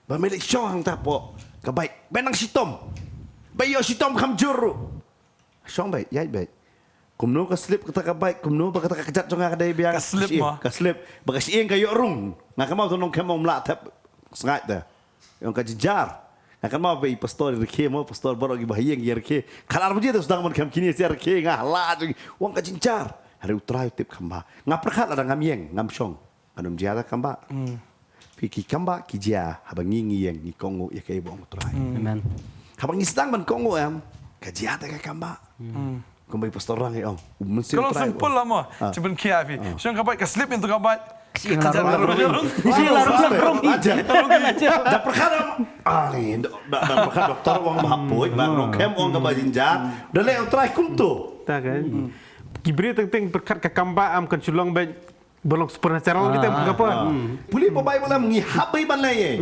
Ba me leit shong hangta hapoh ka bike. Ba nang shitom. Ba ïoh shitom kham jur ruh. Shong bad, ïaid bad. Kumno ka slip kata ka bike, kumno ba kata ka kjat jong nga ka dei biang. Ka slip mo. Ka slip. Ba ka shyieng ka ïoh rung. Nga kynmaw to nongkhem ong mla thep. Sngaid te. Ong ka jynjar. Nga kynmaw ba i pastor i rkhie mo, pastor baroh ki ba ha ïing ïa rkhie. Khatar baje te sdang ban khem kine sia rkhie nga hala jong. Ong ka jynjar. Hare u Trai u tip kham bha. Nga pyrkhat lada ngam ïeng, ngam shong. Kan ym jia da kambah. Phi ki kambah ki jia haba ngi ngi ïeng ngi kohnguh ïa kaei ba ong u Trai. Amen. Haba ngi sdang ban kohnguh em ka jia da ka kambah. Kumba i pastor Rang i ong u mynsiem u Trai. Ka long simple la mo. Chi ban khia phi. Shong ka bike ka slip into ka bike. Ka jia la rung. Ka jia la rung. Da pyrkhat em. Ah ni da pyrkhat doktor ong ba hap poi ba nongkhem ong ka ba jynjar. Da leh u Trai kumto. Ta kan. Ki briew teng teng pyrkhat ka kambah am kan shu long ba ba long supernatural kita ka por. Pule ba Bible em ngi hap ban leh.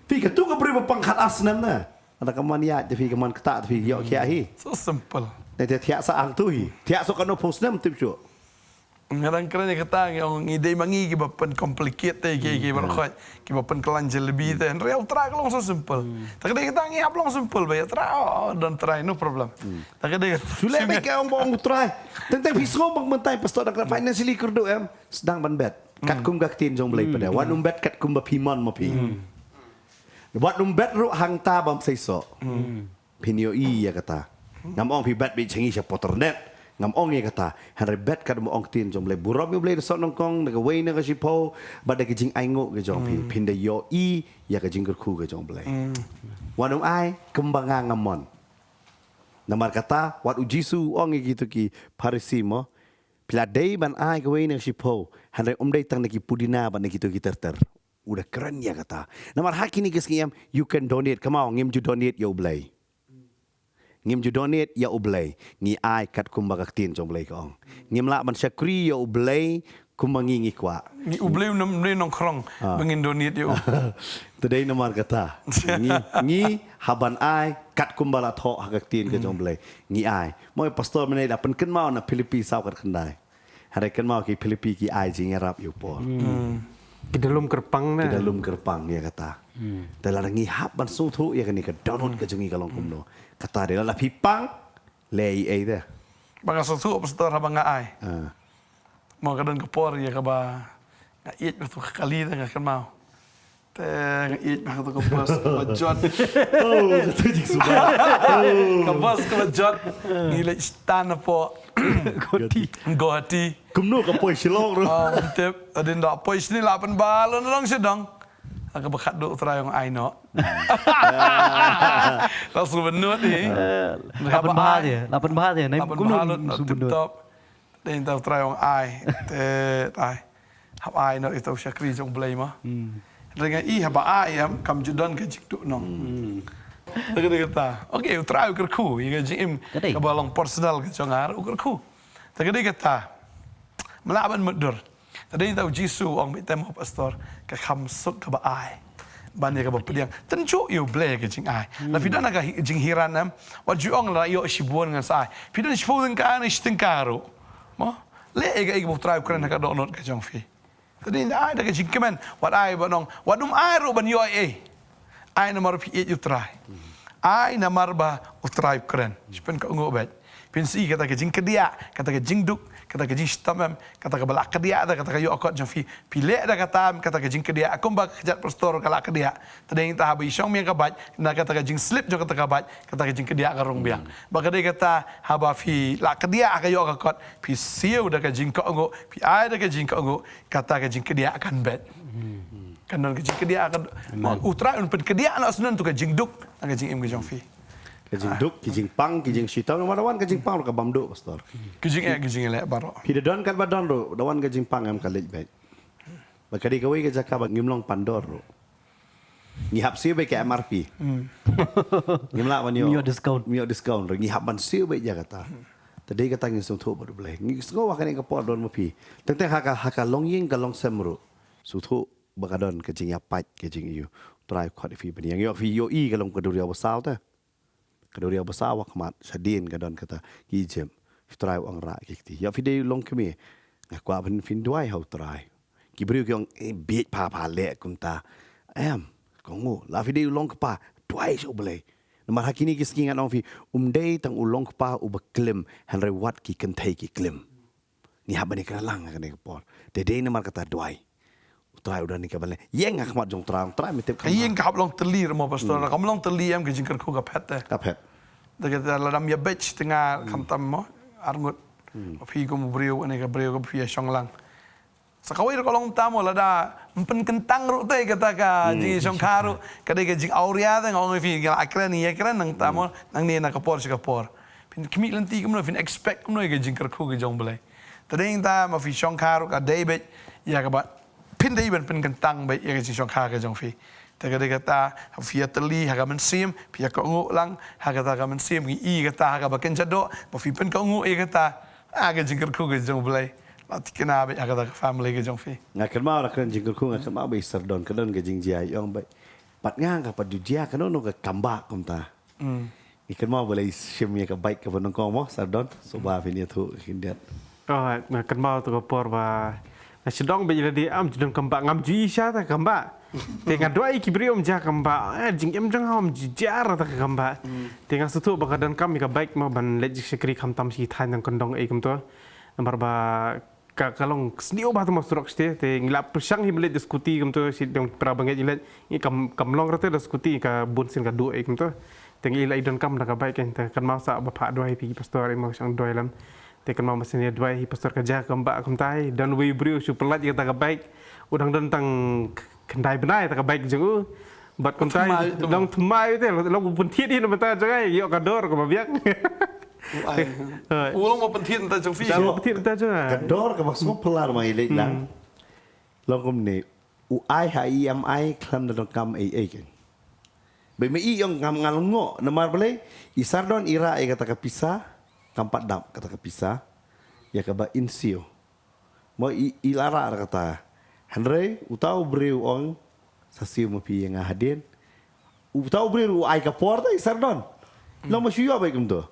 Phi katu ka briew ba pang khatar snem na. Ada ka mon ïa te phi ka mon kata te phi ïoh khia hi. So simple. Te te thiah sa ang tu hi. Thiah so kano phew snem tip shuh. Nga dang kren ïa kata ngi ong ngi dei ma ngi kiba pyn complicate te ki ki ba khoi kiba pyn klan jalebi te. Hynrei u Trai ka long so simple. Ta ka dei kata ngi hap long simple ba ïa Trai oh don Trai no problem. Ta ka dei shu leh ba ka ong ba ong u Trai. Teng teng phi sngew ba mynta pastor dang kren financially kyrduh em. Sdang ban bet katkum ka ktien jong Blei pynban. Wat nym bet katkum ba phi mon ma phi. Wat nym bet ruh hangta bam seisoh. Phin ïohi ïa kata. Ngam ong phi bet beit sha ngi sha poternet. Ngam ong ïa kata. Hynrei bet katkum ba ong ktien jong Blei. Burom ïa Blei da soh nyngkong da kawei na ka shiphew bad da ka jingainguh ka jong phi. Phin da ïohi ïa ka jingkyrkhu ka jong Blei. Wat nym ai kumba nga ngam mon. Namar kata wat u Jisu u ong ïa kito ki Pharisi mo. Phi la dei ban ai kawei na ka shiphew, hynrei um dei tang na ki pudina bad na kito ki ter ter. U da kren ïa kata. Namar ha kine ki sngi em, you can donate, kynmaw ngim ju donate ïa u Blei. Ngim ju donate ïa u Blei, ngi ai katkum ba ka ktien jong u Blei ka ong. Ngim lah ban shakri ïa u Blei kumba ngi ngi kwah. Ngi u Blei u nam nongkhrong ba ngin donate ïa u. Te dei namar kata. Ngi ngi hap ban ai katkum ba la thoh ha ka ktien ka jong u Blei. Ngi ai. Mo i pastor mynne da pynkynmaw na Philippi saw khatkhyndai. Hynrei kynmaw ki Philippi ki ai jingïarap ïa u Paul. Ki da lum kyrpang na. Ki da lum kyrpang ïa kata. Te lada ngi hap ban sngewthuh ïa kane ka dohnud ka jong ngi ka long kumno. Kata dei lada phi pang lei ei de. Ba nga sngewthuh pastor haba nga ai. Mo ka don ka por ïa kaba nga ïeit ba tu ka kali de nga kynmaw. Te nga ïeit ba ka bos ka ba jot. Oh, jatuh jingsuba. Ka bos ka ba jot. Ngi leh stand up. Guwahati. Guwahati. Kumno ka poi Shillong ruh. Ah, tip. Adin da poi sini lapan balon orang sedang. Ka ba khatduh Trai ong ai noh. Langsung benut ni. Lapan bahar je, lapan bahar je. Lapan bahar lut, tip top. Dei tau Trai ong ai. Te tai. Hap ai noh ito shakri jong Blei ma. Ringa i haba ai em kam ju don ka jingduh noh. Te ka dei kata. Okay, u Trai u kyrkhu ïa ka jingim. Ka ba long personal ka jong nga u kyrkhu. Te ka dei kata. Mala ban mutdur. Te dei tau Jisu ong bit tem pastor ka kham suk ka ba ai. Ban ïa ka ba pdiang. Tynjuh ïa u Blei ka jingai. La phi don ka jinghiran em. Wat ju ong la ïoh shibun ngan sa ai. Phi don shibun ka ni shiteng ka ruh. Mo, leh ïa ka ïa ka ba u Trai u kren ha ka dohnud ka jong phi. Te dei ai da ka jingkmen, wat ai ba nong, wat um ai ruh ban ïoh ei. Ai namar phi ïeit u Trai. Ai namar ba u Trai u kren. Shu pynkohnguh beit. Phin sa i kata ka jingkdiah, kata ka jingduk, kata ka jingshitom em, kata ka ba la kdiah da kata ka ïoh kot jong phi. Phi leh da kata em, kata ka jingkdiah, kumba ka kjat pastor ka la kdiah. Te dei ta haba i shong mih ka bike, na kata ka jingslip jong kata ka bike, kata ka jingkdiah ka rung biang. Ba ka dei kata haba phi la kdiah ka ïoh ka kot, phi siew da ka jingkohnguh, phi ai da ka jingkohnguh, kata ka jingkdiah kan bet. Kan don ka jingkdiah ka, u Trai un pynkdiah na snon tu ka jingduk, na ka jingim ka jong phi. Ka jingduk, ki jingpang, ki jingshitom, namar da wan ka jingpang ruh ka bam duh pastor. Ki jingeh, ki jingeh leh baroh. Phi da don kat ba don ruh, da wan ka jingpang em ka leit beit. Ba ka dei kawei ka jaka ba ngim long pandor ruh. Ngi hap siew beit ka M R P. Ngim lah ban ïoh. Ngi ïoh discount. Ngi ïoh discount ruh. Ngi hap ban siew beit ïa kata. Te dei kata ngin sngewthuh bad u Blei. Ngi sngew ha kane ka por don ma phi. Teng teng ha ka, ha ka longïing ka longsem ruh. Sngewthuh ba ka don ka jingïapait ka jingïoh. Trai khot ïa phi ban ïeng ïoh phi ïohi ka long ka duriaw ba saw te. Ka duriaw ba saw ha khmat shadien ka don kata ki Egypt. Phi Trai u ong rah ki kti. Ïa phi dei u long kmie. Nga kwah ban phin duwai ha u Trai. Ki briew ki ong eh bieit pha pha leh kumta. Em, kohnguh. La phi dei u long kpa. Duwai sha u Blei. Namar ha kine ki sngi ngan ong phi um dei tang u long kpa u ba klim hynrei wat ki kynthei ki klim. Ngi hap ban ïakren lang ha kane ka por. Te dei namar kata duwai. U Trai u don ïa ka ban leh. Ïeng ha khmat jong u Trai, u Trai me tip ka ïeng ka hap long tylli mo pastor. Kam long tylli em ka jingkyrkhu ka phet te. Ka phet. Da kata lada ym ïa beit shiteng khamtam mo arngut. Phi kum u briew ne ka briew ka phi ïa shong lang. Sa kawei ruh ka long ta mo lada ym pynkyntang ruh te kata ka jingshongkha ruh ka dei ka jingawria te nga ong ïa phi ngi la kren ïa kren nang ta mo nangne na ka por sha ka por. Phin khmih lynti kumno phin expect kumno ïa ka jingkyrkhu ka jong u Blei. Te dei ta ma phi shongkha ruh ka dei beit ïa kaba phin dei ban pynkyntang beit ïa ka jingshongkha ka jong phi. Te ka dei kata ha phi ïatylli ha ka mynsiem phi ïa kohnguh lang ha kata ka mynsiem ngi i kata ha kaba kynja doh ba phi pynkohnguh ïa kata ha ka jingkyrkhu ka jong u Blei. La thikna beit ha kata ka family ka jong phi. Nga kynmaw la kren jingkyrkhu nga kynmaw ba i Sir Don ka don ka jingjia i ong beit. Pat nga nga pat ju jia kano kano ka kambah kumta. Ngi kynmaw ba la i shim ïa ka bike kaba nyngkong mo Sir Don. Sngewbha phin ïathuh khyndiat. Oh, nga kynmaw tu ka por ba nga sdang beit lade am ju don kambah ngam ju i sha ta kambah. Te nga duwai ki briew ym jia kambah. Eh, jingim jong nga ym ju jia ta kambah. Te nga sngewthuh ba ka donkam ïa ka bike mo ban leit shakri khamtam shi thaiñ nang kyndong ei kumto. Namar ba ka, ka long sniew bha te mo surok shatei, te ngi la pyrshang hi ban leit da scooty kumto, shi dong para bangeit ngi leit, ngi kam, kam long rate da scooty, ka bun sien ka duh ei kumto. Te ngi la i donkam da ka bike, te kynmaw sa ba phah duwai phi ki pastor, i mo shang duwai lem. Te kynmaw ba sien ïa duwai hi pastor ka jia kambah kumta hi, don wei u briew shu pyllait ïa kata ka bike, u dang don tang khyndai bnai ta ka bike jong u. Bad kumta hi, long thymmai te, long pynthied hi na bynta jong nga, ïoh ka dor kaba biang. U long ma pynthied mynta jong phi. Long ma pynthied mynta jong nga. Ka dor kaba sngewphylla ma i leit lang. Long kumne u ai ha i em ai khlem da donkam ei ei kein. Ba ma i ong ngam ngal ngo namar balei i Sir Don i rah ïa kata ka pisa kam pat dap kata ka pisa ïa kaba in siew. Mo i, i la rah da kata. Hynrei uta u briew ong sa siew ma phi ïa nga hadien. Uta u briew u ai ka por ta i Sir Don. Long ma shu ïoh beit kumto.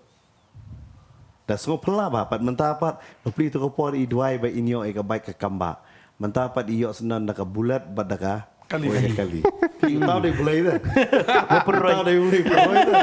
Da sngewphylla bha pat mynta pat bapli tu ka por i duwai ba in ïoh ïa ka bike ka kambah. Mynta pat i ïoh syndon da ka Bullet bad da ka Kali. Oi, kali. Phi, tau dei Blei de. Tau dei Blei, pyroi de.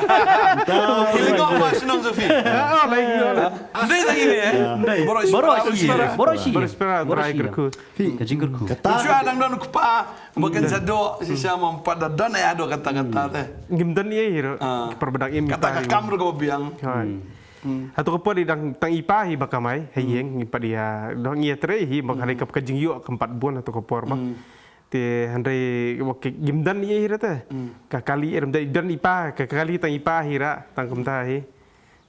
Tau dei Blei. Ki lyngngoh ba shnong Sophie. Ah, oh, lyngngoh. Dei tang ine, eh? Dei. Baroh shi. Baroh shi. Baroh shi. Baroh shi. Trai kyrkhu. Phi. Ka jingkyrkhu. Kata. Ju dang don kpa. Ba kan sa doh shisha, mo, pat da don ïa doh kata kata te. Ngim don ïa hi ruh. Ah. Ki pyrbedak im. Kata ka kam ruh kaba biang. Hai. Hmm. Hato ka por i dang tang i pa hi ba kamai, ha ïing, ngi pat ïa, dang ïa trei hi, ba ka dei ka, ka jingïoh kam pat bun hato ka por ba. Hmm. Te hynrei ba ki, ngim don ïa hi ruh te. Hmm. Ka kali, em, dei don i pa, ka kali tang i pa hi ruh, tang kumta hi.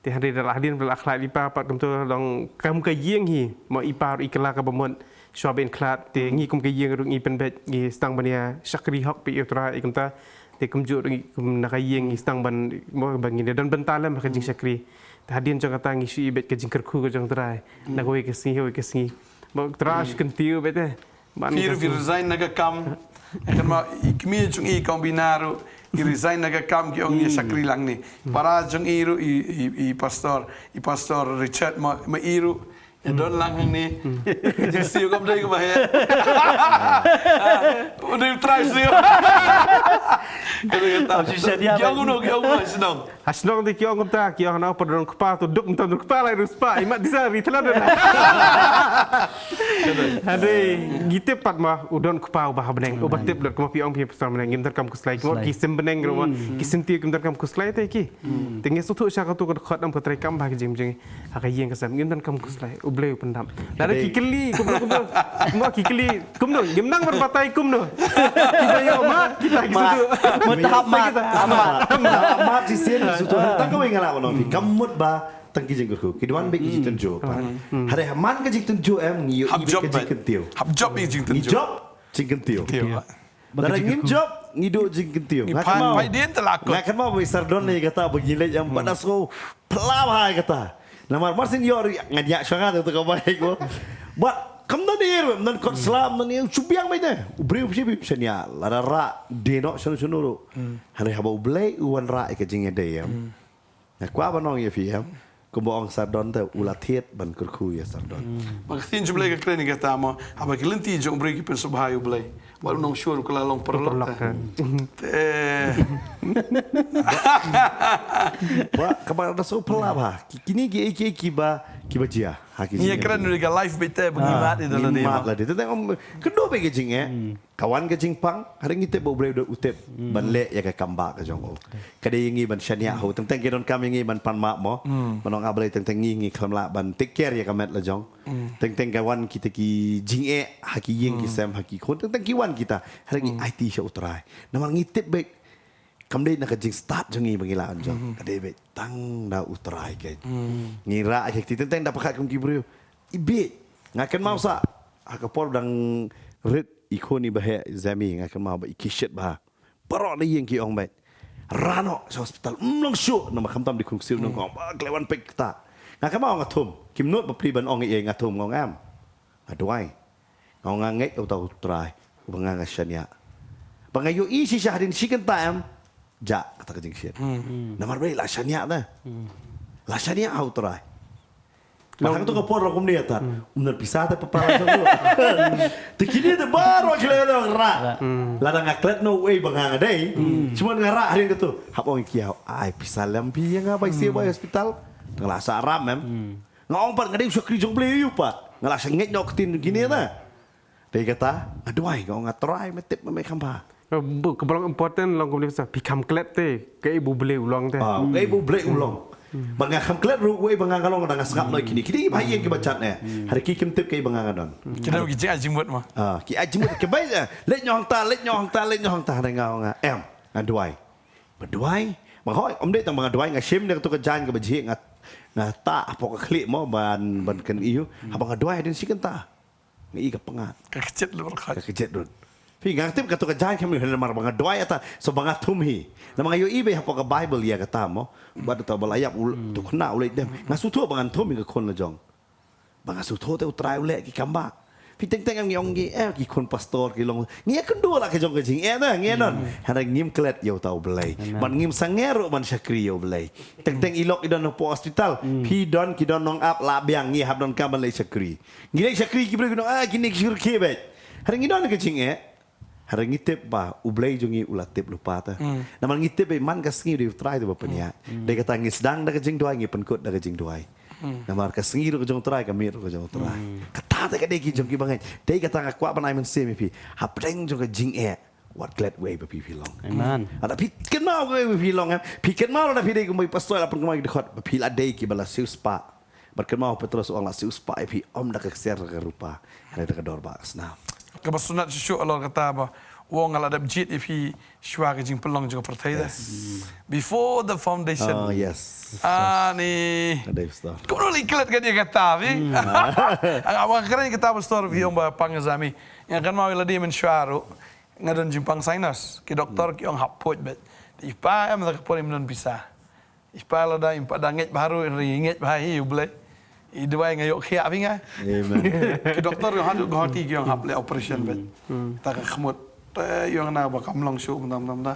Te hynrei da la hadien ba la khlad i pa pat kumta dang kam ka ïing hi, mo, i pa ruh i kylla kaba mut. Shuwa ba in khlad, te ngi kum ka ïing ruh ngi pynbeit, ngi sdang ban ïa shakri hok phi ïa u Trai, i kumta. Te kumjuh ruh ngi kum na ka ïing ngi sdang ban, mo, ba ngin ïa don bynta lem ha ka jingshakri. Te hadien jong kata ngi shu ïa beit ka jingkyrkhu ka jong u Trai. Na kawei ka sngi, kawei ka sngi. Mo, u Trai shu kyntiew beit te. Ban phi ruh phi resign na ka kam. Kan ma i kmie jong i ka ong bina ruh. I resign na ka kam ki ong ïa shakri lang ni. Para jong i ruh i, i, i pastor, i pastor Richard ma, ma i ruh. Ïa don lang hangne. Jingsiu kam dei kaba heh. U dei u Trai siu. Ka dei kata. Ki ong kumno, ki ong kumno, shnong. Ha shnong te ki ong kumta, ki ong na u pa don kpa, to duk mynta don kpa lai don spah, imat disa ri thala don. Hynrei ngi tip pat ma u don kpa uba ha bneng, uba tip lut, kumba phi ong phi pastor bneng, ngim donkam khuslai, kumba ki sim bneng ruh ma, ki sim tiew kim donkam khuslai te ki. Te ngi sngewthuh sha katu ka dkhot, ym, ka treikam ba ha ka jing jing. Ha ka ïing ka sem ngim donkam khuslai, U Blei u pyndap. Lada ki kylli kumno kumno, mo, ki kylli kumno, ngim nang ban batai kumno. Kita ïoh mad, kita ki sngewthuh. Mut hap mad. Hap mad. Hap mad shisien ki sngewthuh. Tang kawei nga lah ban ong phi, kam mut ba tang ki jingkyrkhu. Ki don beit ki jingtynjuh pat. Hynrei ha man ka jingtynjuh, em, ngi ïohi beit ka jingkyntiew. Hap jop beit jingtynjuh. Ngi jop jingkyntiew. Lada ngim jop, ngi duh jingkyntiew. Nga kynmaw, nga kynmaw ba i Sir Don lei kata ba ngi leit, em, ba da sngew phylla bha ïa kata. Namar mar syn ïoh ruh ngan ïa shong ha kata ka bike mo. Bad kam don ei ruh, ym don kot sla, ym don ei, shu biang beit te. U briew phi, phi shaniah, lada rah dei noh shano shano ruh. Hynrei haba U Blei u wanrah ïa ka jingïadei, em. Nga kwah ban ong ïa phi, em, kumba ong Sir Don te, u la thied ban kyrkhu ïa Sir Don. Ba ka ktien jong U Blei ka kren ïa kata mo, haba ki lynti jong u briew ki pynsngewbha ïa U Blei, wat u nongshun u kylla long paralok te. Te ba kaba da sngewphylla bha. Ki, kine ki, ki, kiba, kiba jia ha ki jingeh. Ngi kren ruh ka live beit te ba ngi mad ïa lade. Ngi mad lade. Te tang ong kynduh beit ka jingeh. Ka wan ka jingpang, hynrei ngi tip ba U Blei u tip ban leh ïa ka kambah ka jong u. Ka dei ïa ngi ban shaniah ha u, teng teng ki donkam ïa ngi ban pan map mo. Ban ong, A Blei, teng teng ngi, ngi khlem lah ban take care ïa ka met la jong. Teng teng ka wan kita ki jingeh ha ki ïing ki sem, ha ki khun, teng teng ki wan kita. Hynrei ngi aiti sha U Trai. Namar ngi tip beit kam dei na ka jingstad jong ngi ba ngi lah ban jop. Ka dei beit tang da U Trai keiñ. Ngi rah ïa ki kti, teng teng da pyrkhat kum ki briew. I beit. Nga kynmaw sa ha ka por dang rit i khun iba heh, Zemi, nga kynmaw ba i khie shit bha. Baroh na ïing ki ong beit, rah noh sha hospital, ym long shuh, namar khamtam dei khun ksiew, nong ong ba khlem wan peit kata. Nga kynmaw nga thum, kim nud ba plie ban ong ei, nga thum, nga ong em. Nga duwai. Nga ong nga ngeit ïa uta U Trai uba nga nga shaniah. Ba nga ïohi shisha hadien shi kynta em. Jah kata ka jingshit. Namar balei? La shaniah te. La shaniah ha U Trai. Ba hangto ka por la kumne ïa ta. Ym don pisa te, papa la jong. Te kine te baroh ki la ïa rah. Lada nga klet noh uei ba nga nga dei. Shu mon nga rah hadien kato. Hap ong ïa ki, ai pisa lem phi ïa nga bai siew bai hospital. Te nga la sah ram em. Nga ong pat nga dei u shakri jong U Blei ïa u pat. Nga la sah ngeit noh ktien kine te. Dei kata, nga duwai, nga ong, A Trai, me tip me, me kham bha. Ba, kaba long important long kumne, pisa phi kham klet te kaei ba U Blei u long te. Ah, kaei ba U Blei u long. Ba nga kham klet ruh uei ba nga nga long, da nga sngap noh ïa kine. Kine ki ba ha ïing kiba jat ne. Hynrei ki kim tip kaei ba nga nga don. Ki don ki jing, ah, jingmut mo. Ah, ki ai jingmut kiba, eh, leit noh hangta, leit noh hangta, leit noh hangta, hynrei nga ong, em, nga duwai. Ba duwai. Ba hoi, ym dei tang ba nga duwai, nga shim da kato ka jaiñ kaba jhieh, nga, nga tah hapoh ka khlieh mo ban, ban kynnoh. Haba nga duwai hadien shi kynta. Nga i ka pyngngad. Ka kjit lut. Ka kjit lut. Phi, nga tip kato ka jaiñ kam ïoh namar ba nga duwai ïa ta. So ba nga thum hi. Namar nga ïohi beit hapoh ka Baibl ïa kata mo. Bad uta uba la ïap u, to khynnah u leit dem. Nga sngewthuh ba ngan thum ïa ka khun la jong. Ba nga sngewthuh te U Trai u leh ki kam ba. Phi, teng teng ngi ong ngi, eh, ki khun pastor ki long. Ngi ïakynduh la ka jong ka jingeh te, ngi ïa don. Hynrei ngim klet ïa uta U Blei. Amen. Bad ngim sangeh ruh ban shakri ïa U Blei. Teng teng i lok i don hapoh hospital. Phi, don ki don nong ap, la biang, ngi hap donkam ban leit shakri. Ngi leit shakri, ki briew ki ong, ah, kine ki shakri beit. Hynrei ngi don ka jingeh. Hynrei ngi tip ba U Blei jong ngi u la tip lypa te. Namar ngi tip ba man ka sngi u dei U Trai te ba pynïaid. Dei kata ngi sdang da ka jingduwai, ngi pynkut da ka jingduwai. Namar ka sngi ruh ka jong U Trai, ka miet ruh ka jong U Trai. Kata te ka dei ki jong ki bangeit. Dei kata nga kwah ban ai mynsiem ïa phi. Hapdeng jong ka jingeh, wat klet wei ba phi phi long. Amen. Lada phi kynmaw wei ba phi long em. Phi kynmaw lada phi dei kumba i pastor la pynkynmaw ki dkhot ba phi la dei kiba la siewspah. Bad kynmaw Petros u ong la siewspah ïa phi, ym da ka ksiar ka rupa, hynrei da ka dor ba ka snam. Kaba sngewtynnat shuh shuh halor kata ba u ong nga la dep jied ïa phi shuwa ka jingpynlong jong ka pyrthei te. Before the foundation. Oh, yes. Ani. Ka dei pastor. Kumno la klet ka dei kata phi. Nga ba kren kata pastor phi ong ba pang jami. Nga kynmaw ïa lade mynshuwa ruh nga don jingpang sinus. Ki doktor ki ong hap phuid beit. I pa em da ka por im don pisa. I pa lada im pat da ngeit bha ruh, i ngeit bha hi U Blei. I duwai nga ïoh khiah phi nga. Amen. Ki doktor ïoh haduh Guwahati ki ong hap leh operation beit. Ta ka khmut. Te ïoh nga na ba kam long shuh mynta mynta mynta.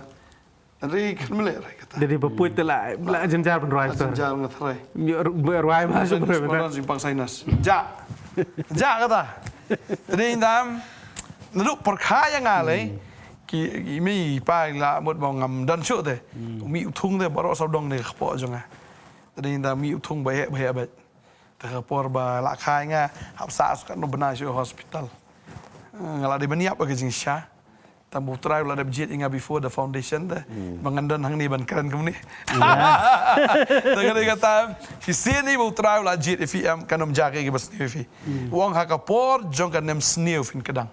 Ri kan mele ri kata. Jadi ba pui te la la jynjar ban rwai sir. Jynjar nga thrai. Rwai ma sir. Jynjar sinus. Ja. Ja kata. Jadi indam. Naduk perkha yang alai. Ki, ki mi pa la mut ba ngam don shuh te. Mi u thung te baroh sawdong ne ka kpoh jong nga. Jadi indam mi u thung ba heh ba heh ba. Te ka por ba la khai nga hap sa sukat no bna shuh hospital. Nga la dei ban ïap ka jingshisha. Tang ba U Trai u la dep jied ïa nga before the foundation te. Ba ngan don hangne ban kren kumne. Te ka dei kata shisien hi ba U Trai u la jied ïa phi em kan ym ja kaei kaba sniew ïa phi. U ong ha ka por jong ka nemsniew phin kdang.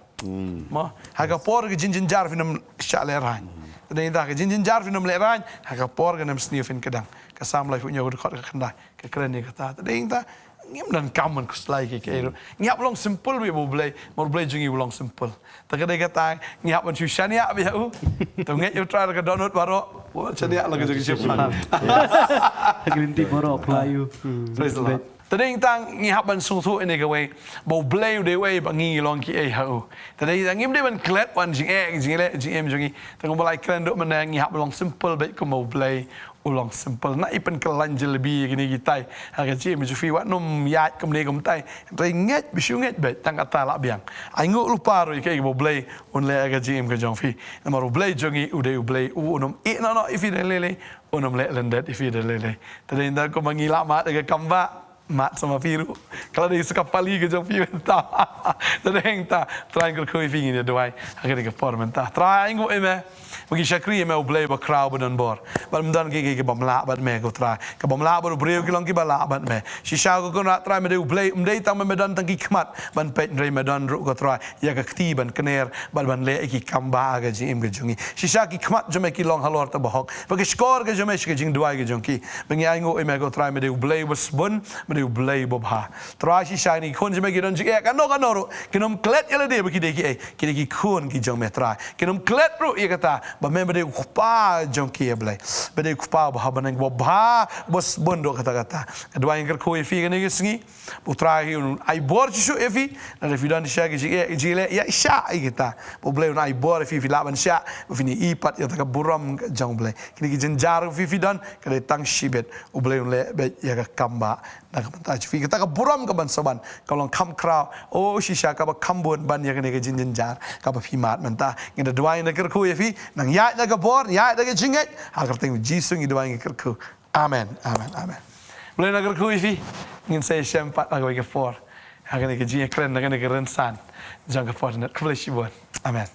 Mo, ha ka por ka jingjynjar phin ym shah lehraiñ. Te dei ta ka jingjynjar phin ym lehraiñ, ha ka por ka nemsniew phin kdang. Ka Salm laiphew hynñiew dkhot ka khyndai. Ka kren ïa kata. Te dei ta ngim don kam ban khuslai ki ki ruh. Ngi hap long simple beit ba U Blei, namar U Blei jong ngi u long simple. Te ka dei kata ngi hap ban shu shaniah beit ha u. Te ngeit ïa U Trai ka dohnud baroh. Shaniah la ka jong ki shipang. Ka lynti baroh pla ïa u. Praise the Lord. Te dei ta ngi hap ban sngewthuh ïa kawei ba U Blei u dei uwei ba ngi long kiei ha u. Te dei ta ngim dei ban klet wan jingeh jingeh jingim jong ngi. Te kumba la kren duh mynne ngi hap long simple beit kumba U Blei u long simple. Na i pynkylla jylliew ïa kine kitai ha ka jingim jong phi wat nym ïaid kumne kumtai. Te ngeit ba shu ngeit beit tang kata la biang. Ai nguh lypa ruh ïa kaei kaba U Blei un leh ha ka jingim ka jong phi. Namar U Blei jong ngi u dei U Blei u un ym ïeh noh noh ïa phi da lei lei. Un ym leh lyndet ïa phi da lei lei. Te dei ta kumba ngi la mad ïa ka kam ba mad sa ma phi ruh. Ka la dei sa ka pali ka jong phi mynta. Te dei ta Trai kyrkhu ïa phi ngin ïa duwai ha kane ka por mynta. Trai ai nguh ïa me. Ba ngi shakri ïa me U Blei ba khraw ba don bor. Bad ym don kiei kiei kibym lah bad me ko Trai. Kibym lah bad u briew ki long kiba lah bad me. Shisha ko Kynrad Trai me dei U Blei ym dei tang me me don tang ki khmat ban peit hynrei me don ruh ko Trai ïa ka kti ban kner bad ban leh ïa ki kam ba ha ka jingim ka jong ngi. Shisha ki khmat jong me ki long halor ta bahok. Ba ki shkor ka jong me sha ka jingduwai ka jong ki. Ba ngi ai nguh ïa me ko Trai me dei U Blei uba sbun, me dei U Blei uba bha. Trai shisha kine ki khun jong me ki don jingeh kano kano ruh. Kin ym klet ïa lade ba ki dei kiei. Ki dei ki khun ki jong me Trai. Kin ym klet ruh ïa kata ba me ba dei U Kpa jong ki ïa Blei. Ba dei U Kpa uba ha bneng uba bha uba sbun ruh kata kata. Nga duwai nga kyrkhu ïa phi kane ka sngi. Ba U Trai un ai bor shuh shuh ïa phi. Lada phi don shisha ki jingeh ki jingleh ïa sha ïa kita. Ba U Blei un ai bor ïa phi phi lah ban shah ba phin ïohi pat ïa kata ka burom jong U Blei. Kine ki jynjar phi phi don ka dei tang shibit. U Blei un leh beit ïa ka kam ba na ka bynta jong phi. Kata ka burom ka ban sa wan ka long kham khraw. O shisha kaba kham bun ban ïa kane ka jingjynjar kaba phi mad mynta. Ngi da duwai ngi da kyrkhu ïa phi nang ïaid da ka bor ïaid da ka jingngeit. Ha ka kyrteng U Jisu ngi duwai ngi kyrkhu. Amen, amen, amen. Blei na kyrkhu ïa phi. Ngin sa ïashem pat ha kawei ka por ha kane ka jingïakren ha kane ka rynsan jong ka por. Khublei shibun. Amen.